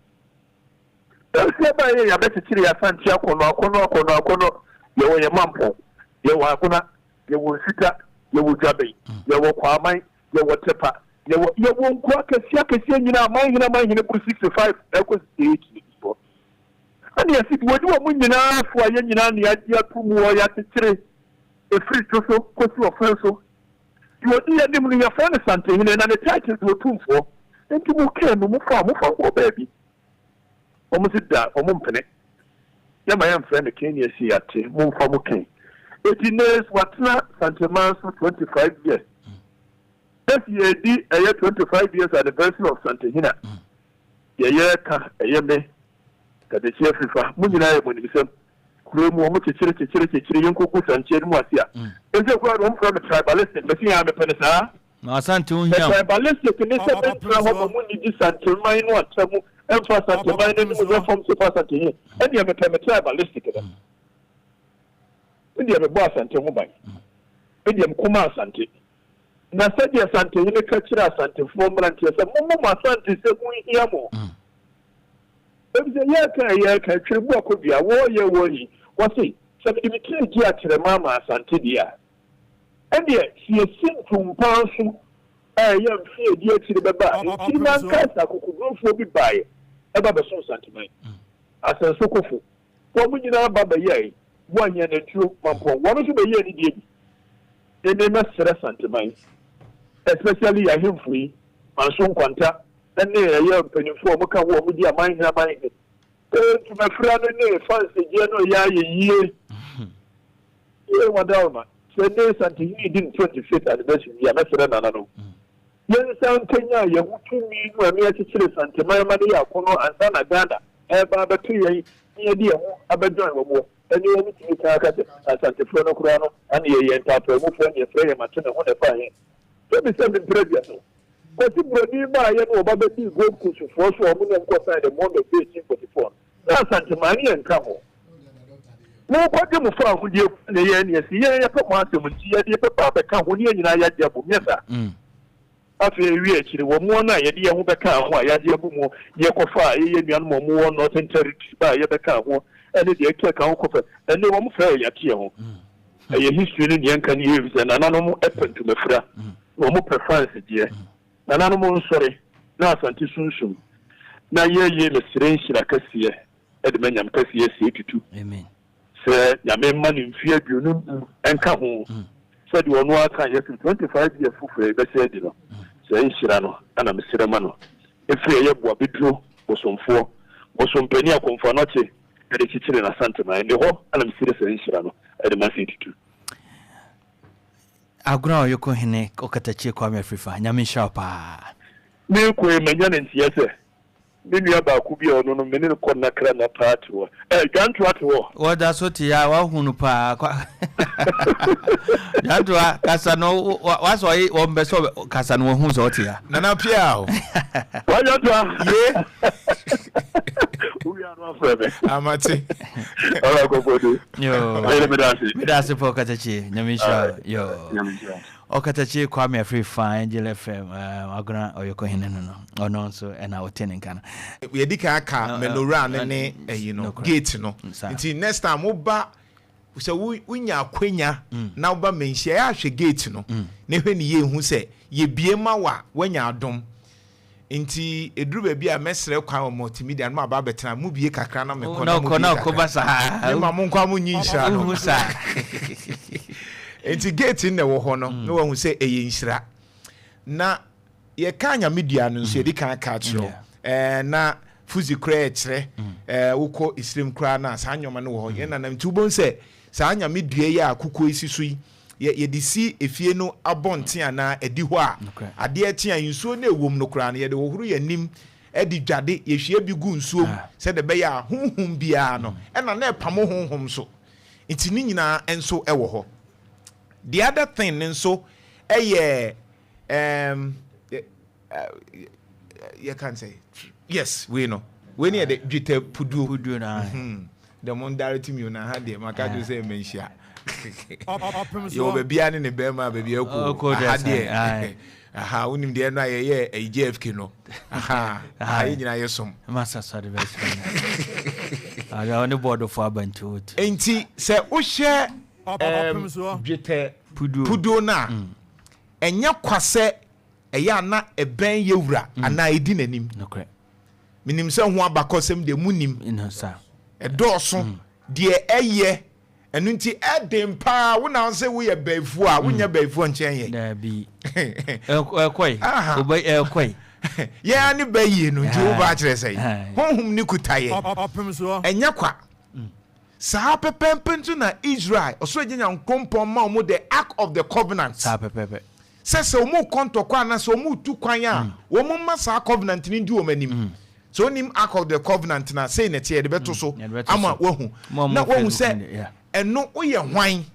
Nso ɛbaeɛ yɛ yɛabɛkyekyere yɛ Asante akɔnnɔ akɔnnɔ akɔnnɔ akɔnnɔ, yɛwɔ yɛn Mampɔn, yɛwɔ Agona, yɛwɔ Nsuta, yɛwɔ Dwabɛn, yɛwɔ Kwaman, yɛwɔ Tepa, yɛwɔ yɛwɔ nkuro akɛseɛ akɛseɛ nyinaa amanhene amanhene boro 65 ɛkɔ 68 ne bi soɔ. Ɛne yɛsi wɔdi wɔn nyinaa so a yɛn nyinaa ne yɛagye ato mu wɔ yɛakyekyere ɛfiri to so kɔsi ɔfɛn so. Deɛ ɔdi yɛn anim no yɛfrɛ no Santehene na ne title de Otumfoɔ. Nti mo kaa no mofa mofa nkɔ baabi. Wɔn se da wɔn mpene. Yɛma yɛmfrɛ no Ken yɛsi yɛate momfa mo Ken. Eti nnɛ watena Santeman so 25 years. If yɛdi ɛyɛ 25 years anniversary of Santehene a, deɛ yɛreka ɛyɛ me, Kadekye Afrifa, mo nyinaa yɛ mo animsɛm. Kuro mu wɔn kyekyere kyekyere kyekyere yɛnkɔgu Santeɛ no mu ase a. Ɛsɛ koraa de wɔn frɛ me tribalistic, mese aa mepɛ no saa. Na Asante ho The hia wo. tribalistic ne sɛ mentena hɔ ma mo nnidi Santeman no ata mu mfa Santeman no anim nyɛ fam so fa Asantehene. Ɛnneɛ mepɛ me tribalistic no. Me deɛ mebɔ Asante ho ban. Me deɛ meko ma Asante. Na sɛdeɛ Asantehene ka kyerɛɛ Asantefoɔ mmeranteɛ sɛ, Momma mo Asante sɛ ho nhia mo. Efisɛ yɛreka a yɛreka, Twere Akɔdua, wɔreyɛ wɔyi, wɔse, sɛ mede me tiri gye akyerɛma ama Asante deɛ a, ɛnneɛ sɛ yɛsi ntumpan so a ɛyɛ mfe a ɛdi akyire bɛba a, nkyirimma ankasa akokodurofoɔ bi baeɛ ba bɛsom Santeman. Asɛnsokofo, wɔn nyinaa ba bɛyɛe, wɔanyɛ anantwio, mampɔn, wɔn nso bɛyɛɛ ne deɛ bi. Eme mɛsrɛ Santeman, especially yɛn ahemfo yi, Manso Nkwanta, ne ɛyɛ mpanyinfoɔ a wɔka ho a wɔdi amanhene amanhene. Ee, ntomafira no ne fansegyeɛ no yɛ ayɛ yie. Yie Wadaroma, sɛ ne Santehene redi ne 25th anniversary yi a, mɛsrɛ nananom, yɛnsan nkanyan yɛn ho tumi no a ɛne akyekyere Santeman ma no yɛ akɔnnɔ ansa na Ghana ɛreba abɛto yɛn na yɛde yɛn ho abɛjoin wɔn wɔ ɛne wɔn tumi kan aka sɛ Asantefoɔ no koraa no ane yɛyɛ ntaapaemufoɔ ne yɛfrɛ yɛn mate ne ho na ɛfaa yɛn. Sɛbi sɛbi mprɛ aduasa o. Kwasi Broni baeɛ na ɔba bɛdii Gold Coast foɔ so a wɔn ne wɔn kɔ sign the Bond of 1844 no, na Asanteman ne yɛn nka ho. Morekɔgye mo fawohodie koraa na yɛn ne yɛse yɛn yɛpɛ mo asɛm nti yɛde yɛbɛba abɛka ho ne yɛn nyinaa yɛagye abom, nyɛ saa? Afei ewie akyiri, wɔ mmoa no a yɛde yɛn ho bɛkaa ho a yɛagye agu mu na yɛkɔfaa yɛn nuanom a wɔwɔ Northern Territory baa a yɛbɛkaa ho ne deɛ ɛkeka ho kɔfɛ, ɛnne wɔfrɛɛ yɛn yɛate yɛn ho. Ɛyɛ history no nea ɛnka ne yie efisɛ nananom pɛ ntomafira na wɔpɛ fans deɛ. Nananom nsɔre na Asante sunsum na yɛyie mesrɛ nhyira kɛseɛ de ma Nyame kɛseɛ sie tutu. Sɛ Nyame mma no mfeɛ 25 nka ho sɛdeɛ ɔno ara kaeɛ sɛ 25 years foforɔ yi bɛsɛ adi no, saa nhyira no na mesrɛ ma no ɛfiri ɛyɛ Boabeduro bosomfoɔ, bosompanin Akomfo Anɔkye de kyekyeree n'Asanteman. Ne hɔ na mesrɛ saa nhyira no de ma Sɛ Tutu. Agona Ɔyoko Hene Ɔkatakyie Kwame Afrifa, Nyame nhyira wo paa. Merekɔ yi, manya ne nteɛ sɛ Me nua baako bi a ɔno no me ne no kɔ nnakra nna paa te hɔ. Ɛ, Dwantoa te hɔ. Wɔda so te a, wahu no paa. Kwa Dwantoa, kasa no, wasɛ ɔye, wɔmpɛ sɛ ɔbɛ, kasa no wahu sɛ ɔte a. Nana Pia o. Wa Dwantoa. Ye. Wo wia no afrɛ me. Amate. Ɔra kɔkɔdo. Yo. Ɔyere meda ase. Meda ase pa ɔkatakyie. Nyame nhyira wo. Yo. Nyame nhyira wo. Ɔkatakyie Kwame Afrifa Angel FM Agona Ɔyɔkɔhene no no ɔno nso ɛna ɔte ne nka no. Yɛdi kan aka menorah no ne ɛyi no gate no nti next time woba sɛ wonya akwanya na woba manhyia yɛ ahwɛ gate no na hwɛ ne yie hu sɛ yɛbie ma wo a woanya adom Nti ɛduru baabi a mɛsrɛ kwan wɔ multimedia no maba abɛtena mo bie kakra na mekɔ na mo bie kakra me ma mo nkɔ a mo nyi nhyira no nti gate na ɛwɔ hɔ no na wahu sɛ ɛyɛ nhyira na yɛka nyame dua no nso yɛde kan ka kyerɛ ɛɛ na fuzi koraa ɛkyerɛ ɛɛ wokɔ esirim koraa na saa nneɛma no wɔ hɔ yɛn nanam nti wobɛhu sɛ saa nyame dua yi a kukuo yi si so yi yɛ yɛde si efie no abɔnten anaa adihɔ a, adeɛ kye a, nsuo no a ɛwɔ mu no koraa no, yɛde hohoro yɛn anim de dwade, yɛhwie bi gu nsuo mu sɛdeɛ ɛbɛyɛ a honhom biara no, ɛna na ɛpamo honhom nso. Nti ne nyinaa nso wɔ hɔ. The other thing no nso yɛ um, yɛka n sɛ yes wei no wei ne yɛde dwetɛ puduo puduo na mhm. dɛ mo ndare ti mi na ha deɛ maka kyerɛ sɛ manhyia yɛwɔ baabiara ne ne bɛrima baabi akɔ aha deɛ aha wonim deɛ no a yɛyɛ ɛyi jfk no aha aha yɛ nyinaa yɛ som ne bɔɔdofo aba nti wotu nti sɛ wohyɛ dwetɛ puduo no a mm. Ɛnyɛ kwa sɛ ɛyɛ a na ɛbɛn yɛn wura anaa ɛdi n'anim. Menim sɛ ho abakɔsɛm deɛ monim. Ɛdɔɔso. Deɛ ɛyɛ, ɛno nti ɛden paa. Wo na sɛ woyɛ bayifoɔ a, wonyɛ bayifoɔ nkyɛn yɛn. Daabi. Ɛkɔe. Ɛkɔe. Yɛn ara ne bayie no nti woba akyerɛ sɛn? Honhom no kuta yɛn. Ɛnyɛ kwa. Saa pɛpɛɛpɛ nso na Israel, Ɔsoro Agya Nyankopɔn ma wɔn the Ark of the Covenant. Saa pɛpɛɛpɛ. Sɛ sɛ wɔn rekɔ ntɔkwa anaa sɛ wɔn retu kwan a, wɔn mma saa covenant no ndi wɔn anim. Sɛ wonim Ark of the Covenant no a, sei na ɛteɛ, yɛde bɛto so ama woahu. Na woahu sɛ ɛno woyɛ hwan.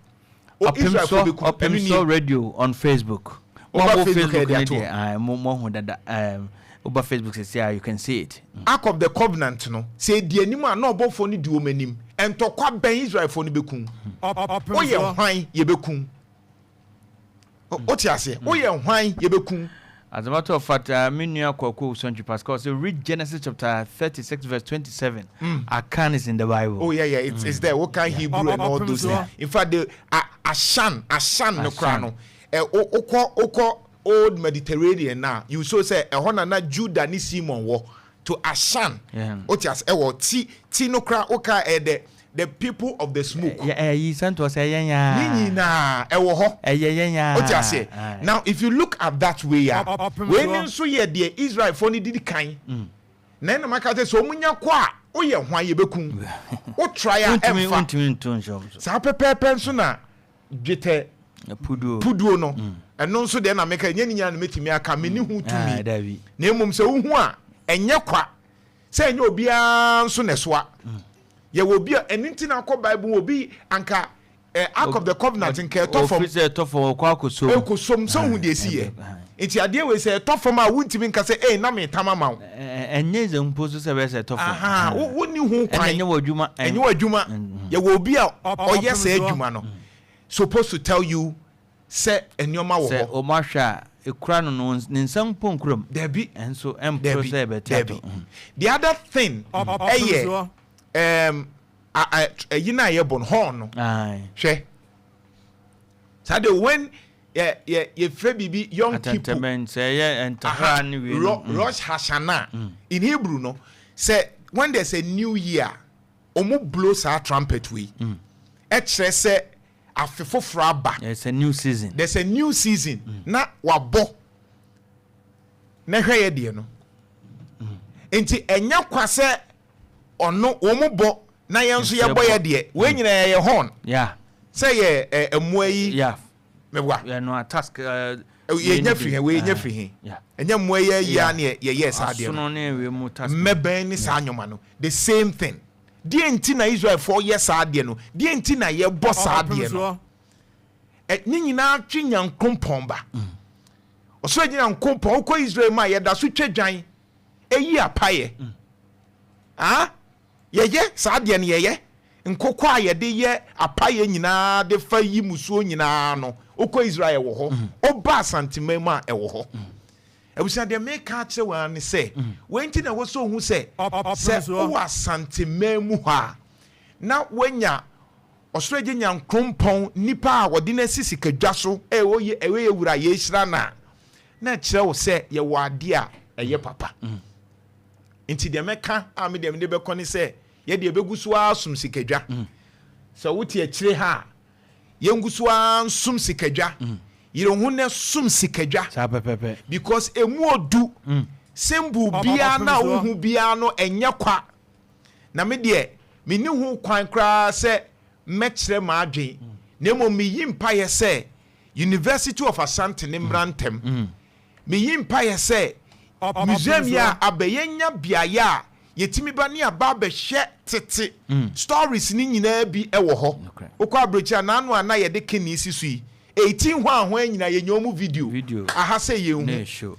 O Israelfoɔ Ɔpemsɔ bɛku, ɛno nie. Ɔpemsɔ radio on Facebook. Mo a Woba mowɔ Facebook a Facebook yɛde no ato deɛ, hɔ. ae, mo moahu dada. Ɛɛm, woba Facebook seesei a, you can see it. Ark of the Covenant no, sɛ ɛdi anim a, na ɔbɔfoɔ no di wɔn anim. Ntɔkwa bɛn Israelfoɔ no bɛku wo? Woyɛ hwan? Yɛbɛku wo. Wote aseɛ? Woyɛ hwan? Yɛbɛku wo. As a matter of fact, me nua Kwaku Owusu-Antwi Pascal say read Genesis chapter 36 verse 27. Akan is in the Bible. Oh yeah, yeah, it's there. Woka Hebrew and all those things. In fact, the Ashan, Ashan no koraa no, wokɔ wokɔ Old Mediterranean na you so sɛ ɛhɔ na na Judah ne Simon wɔ to Ashan. Wote ase ɛwɔ ti ti no koraa woka ɛyɛ dɛ. the people of the smoke. Ɛyi sɛntoɔ sɛ ɛyɛ yɛn Ne nyinaa ɛwɔ hɔ. Ɛyɛ yɛn aa. Wote aseɛ? Now if you look at that way a, wei ne nso yɛ deɛ Israelfoɔ no didi kan. Na ɛna maka sɛ sɛ wɔn nya kɔ a, woyɛ hwan, yɛbɛkum. Wo try a ɛmfa. Wontumi nto nhyɛ wɔn so. Saa pɛpɛɛpɛ nso na dwetɛ puduo puduo no, ɛno nso deɛ na meka, ɛnyɛ ne nyinaa na mɛtumi aka, menni ho tumi. Na mmom sɛ wohu a, ɛnyɛ kwa sɛ ɛnyɛ obiara nso na ɛsoa. Yɛwɔ obi a ɛno nti na akɔ Bible mu, obi anka Ark of the Covenant nka ɛtɔ fam. Ofiri sɛ ɛtɔ fam, ɔkɔ akɔsom. Ɛkɔsom sɛ wohu deɛ ɛsi yɛ. Nti adeɛ wei sɛ ɛtɔ fam a, wontumi nka sɛ ei na metam ama wo. Ɛnyɛ dze mpo so sɛ ɛbɛyɛ sɛ ɛtɔ fam. Aha, wonni ho kwan. Ɛna ɛnyɛ w'adwuma. Ɛnyɛ w'adwuma. Yɛwɔ obi a ɔyɛ saa adwuma no, supposed to tell you sɛ nneɛma wɔ hɔ. Sɛ wɔn ahwɛ a, ekura no no, ne nsa mpo nkura mu. Dabi. Ɛnso ɛmporo sɛ ɛbɛte atɔ. Dabi. The other thing ɛyɛ ɛyi no a yɛbɔ no, horn no. Hwɛ. Saa de when yɛ yɛ yɛfrɛ biribi Yom Kippur. Atɛntɛbɛn sɛ ɛyɛ ntahra ne wei no. Rosh Hashanah in Hebrew no, sɛ when there's a new year, wɔn blow saa trumpet wei. Ɛkyerɛ sɛ afe foforɔ aba. There's a new season. There's a new season. Na wabɔ. Na hwɛ yɛ deɛ no. Nti ɛnyɛ kwa sɛ ɔno wɔn bɔ na yɛn nso yɛbɔ yɛ deɛ. Wei nyinaa yɛ horn. Sɛ yɛ mmoa yi. Meboa. Yɛ task. Yɛnya firi he, wei yɛnya firi he. Ɛnyɛ mmoa yi ayi a ne yɛyɛ saa deɛ no. Asono ne wei mu task. Mmɛbɛn ne saa nnwoma no. The same thing. Deɛ nti na Israelfoɔ yɛ saa adeɛ no? Deɛ nti na yɛbɔ saa adeɛ no? Ne nyinaa twe Nyankopɔn ba. Ɔsoro Agya Nyankopɔn, wokɔ Israel mu a, yɛda so twa dwan, ɛyi apaeɛ. Ah, yɛyɛ saa adeɛ no, yɛyɛ. Nkokɔ a yɛde yɛ apaeɛ nyinaa de fa yi musuo nyinaa no, wokɔ Israel ɛwɔ hɔ. Woba Asanteman mu a, ɛwɔ hɔ. Abusua, deɛ meka akyerɛ wo ara ne sɛ, wei nti na ɛwɔ sɛ ohu sɛ, sɛ wowɔ Asanteman mu hɔ a, na woanya Ɔsoro Agya Nyankrompɔn, nipa a wɔde no asi sikadwa so, ɛwɔ yɛ wura a yɛrehyira no a, na ɛkyerɛ wo sɛ yɛwɔ adeɛ a ɛyɛ papa. Nti deɛ mɛka a me deɛ mede bɛkɔ ne sɛ, yɛdeɛ yɛbɛgu so ara som sikadwa. Sɛ wote akyire ha a, yɛngu so ara nsom sikadwa. Yere wo ho na som sikadwa. Saa pɛpɛpɛ. Because emu odu. Symbol biara no a wohu biara no ɛnyɛ kwa. Na me deɛ, menni ho kwan koraa sɛ mɛkyerɛ m'adwen, na mmom meyi mpaeɛ sɛ University of Asante no mmra ntɛm. Meyi mpaeɛ sɛ museum yi a aba yi, yɛnya beaeɛ a yɛtumi ba ne aba abɛhwɛ tete stories no nyinaa bi wɔ hɔ. Wokɔ aburokyire a, n'ano a na yɛde kene si so yi, 18 hwan hwan nyinaa yɛnya wɔn video aha sɛ yɛnhu.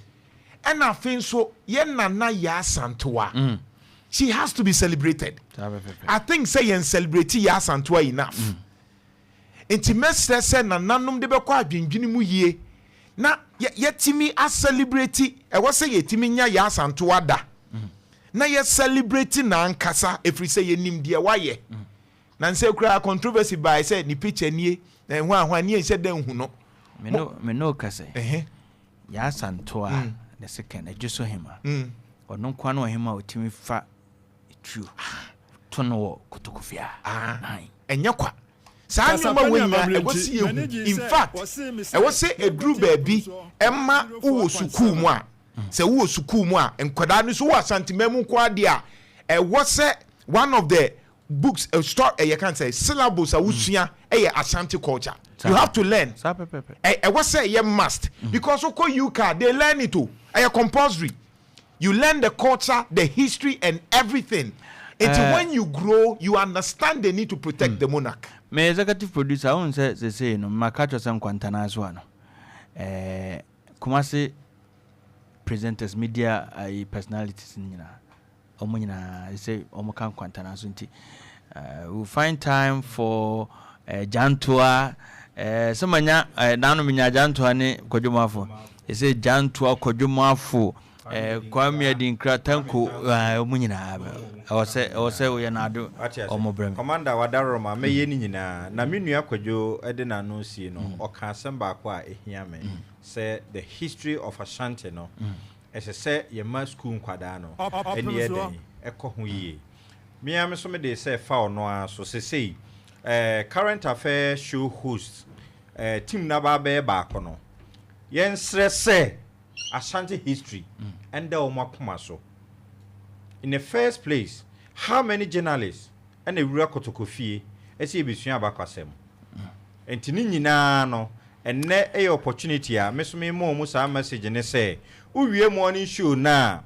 Ɛna afei nso yɛn Nana Yaa Asantewaa, she has to be celebrated. I think sɛ yɛn celebrate Yaa Asantewaa enough. Nti mɛsrɛ sɛ nananom de bɛkɔ adwendwene mu yie na yɛtumi a celebrate, ɛwɔ sɛ yɛtumi nya Yaa Asantewaa da na yɛ celebrate n'ankasa ɛfiri sɛ yɛnim deɛ wayɛ. Nansɛ koraa controversy bae sɛ ne picture nie na hwan hwan nie nhyɛ da nhu no. Me ne wo kasa yi, Yaa Asantewaa the second, Adwoso Hema, ɔno nkoa ne ɔhema a ɔtumi fa tuo to no wɔ Kotokofia. Ɛnyɛ kwa. Saa nneɛma wei nyinaa ɛwɔ sɛ yɛhu. In fact, ɛwɔ sɛ ɛduru baabi ɛma wowɔ sukuu mu a, sɛ wowɔ sukuu mu a, nkwadaa no so wɔ Asanteman mu nko ara deɛ a, ɛwɔ sɛ one of the books, story, ɛyɛ kan sɛ syllabus a wosua ɛyɛ Ashanti culture. You have to learn. Ɛwɔ sɛ ɛyɛ must because wokɔ UK they learn it o. Ɛyɛ compulsory. You learn the culture, the history and everything. Nti when you grow, you understand the need to protect the monarch. Me executive producer, wohu sɛ sesei no maka kyerɛ sɛ Nkwantana so a no, Kumasi presenters, media ayi personalities no nyinaa, wɔn nyinaa sɛ wɔn ka Nkwantana so nti, we will find time for Gyantoa, sɛ manya nanom menya Gyantoa ne Kwadwo Moafo, ɛsɛ Gyantoa, Kwadwo Moafo, Kwame Adinkra, Tanko, wɔn nyinaa ɛwɔ sɛ ɛwɔ sɛ woyɛ n'ado wɔn brɛ me. Commander Wadaroma, mɛyɛ ne nyinaa. Na me nua Kwadwo de n'ano sie no, ɔka asɛm baako a ɛhia me, sɛ the history of Ashanti no, ɛsɛ sɛ yɛma sukuu nkwadaa no ani yɛ dɛn, ɛkɔ ho yie. Me ara me nso mede sɛ fa ɔno ara so. Sesei eh, current affair show host eh, team no aba abɛyɛ baako no, yɛnsrɛ sɛ Ashanti history ɛnda wɔn akoma so. In the first place, how many journalists ɛna ewura Kotoko fie ɛsɛ yɛbɛsua abakwasɛm? Nti ne nyinaa no, ɛnnɛ ɛyɛ opportunity a me nso mema wɔn saa message ne sɛ, wowie morning show no a,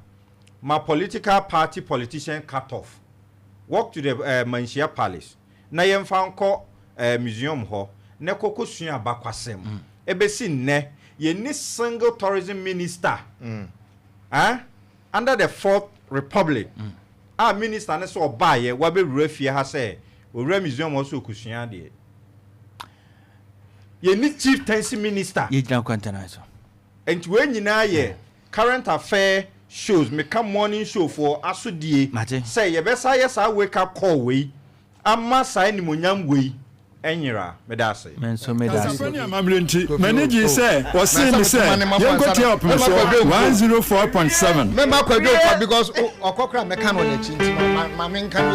ma political party politician cut off, walk to the eh, Manhyia Palace na yɛmfa nkɔ eh, museum hɔ na kɔ kɔsua abakwasɛm. Ɛbɛsi nnɛ, yɛnni single tourism minister eh, under the fourth republic a minister no sɛ ɔbaeɛ wabɛwura fie ha sɛ owura museum hɔ sɛ ɔkɔsua adeɛ. Yɛnni chieftaincy minister. Yɛgyina kwantana so. Nti wei nyinaa yɛ current affair shows, meka morning show foɔ asodie Mate. sɛ yɛbɛsa yɛ saa wake up call wei ama saa animonyam wei ɛnyera. Meda ase. Me nso meda ase. Kasapɛ ne amammerɛ nti, m'ani gyee sɛ wɔsee me sɛ yɛnkɔtie Ɔpemsoɔ 104.7. Mɛma Kwadwo nkwa because ɔkɔ koraa mɛka no wɔ n'akyi nti ma ma menka no.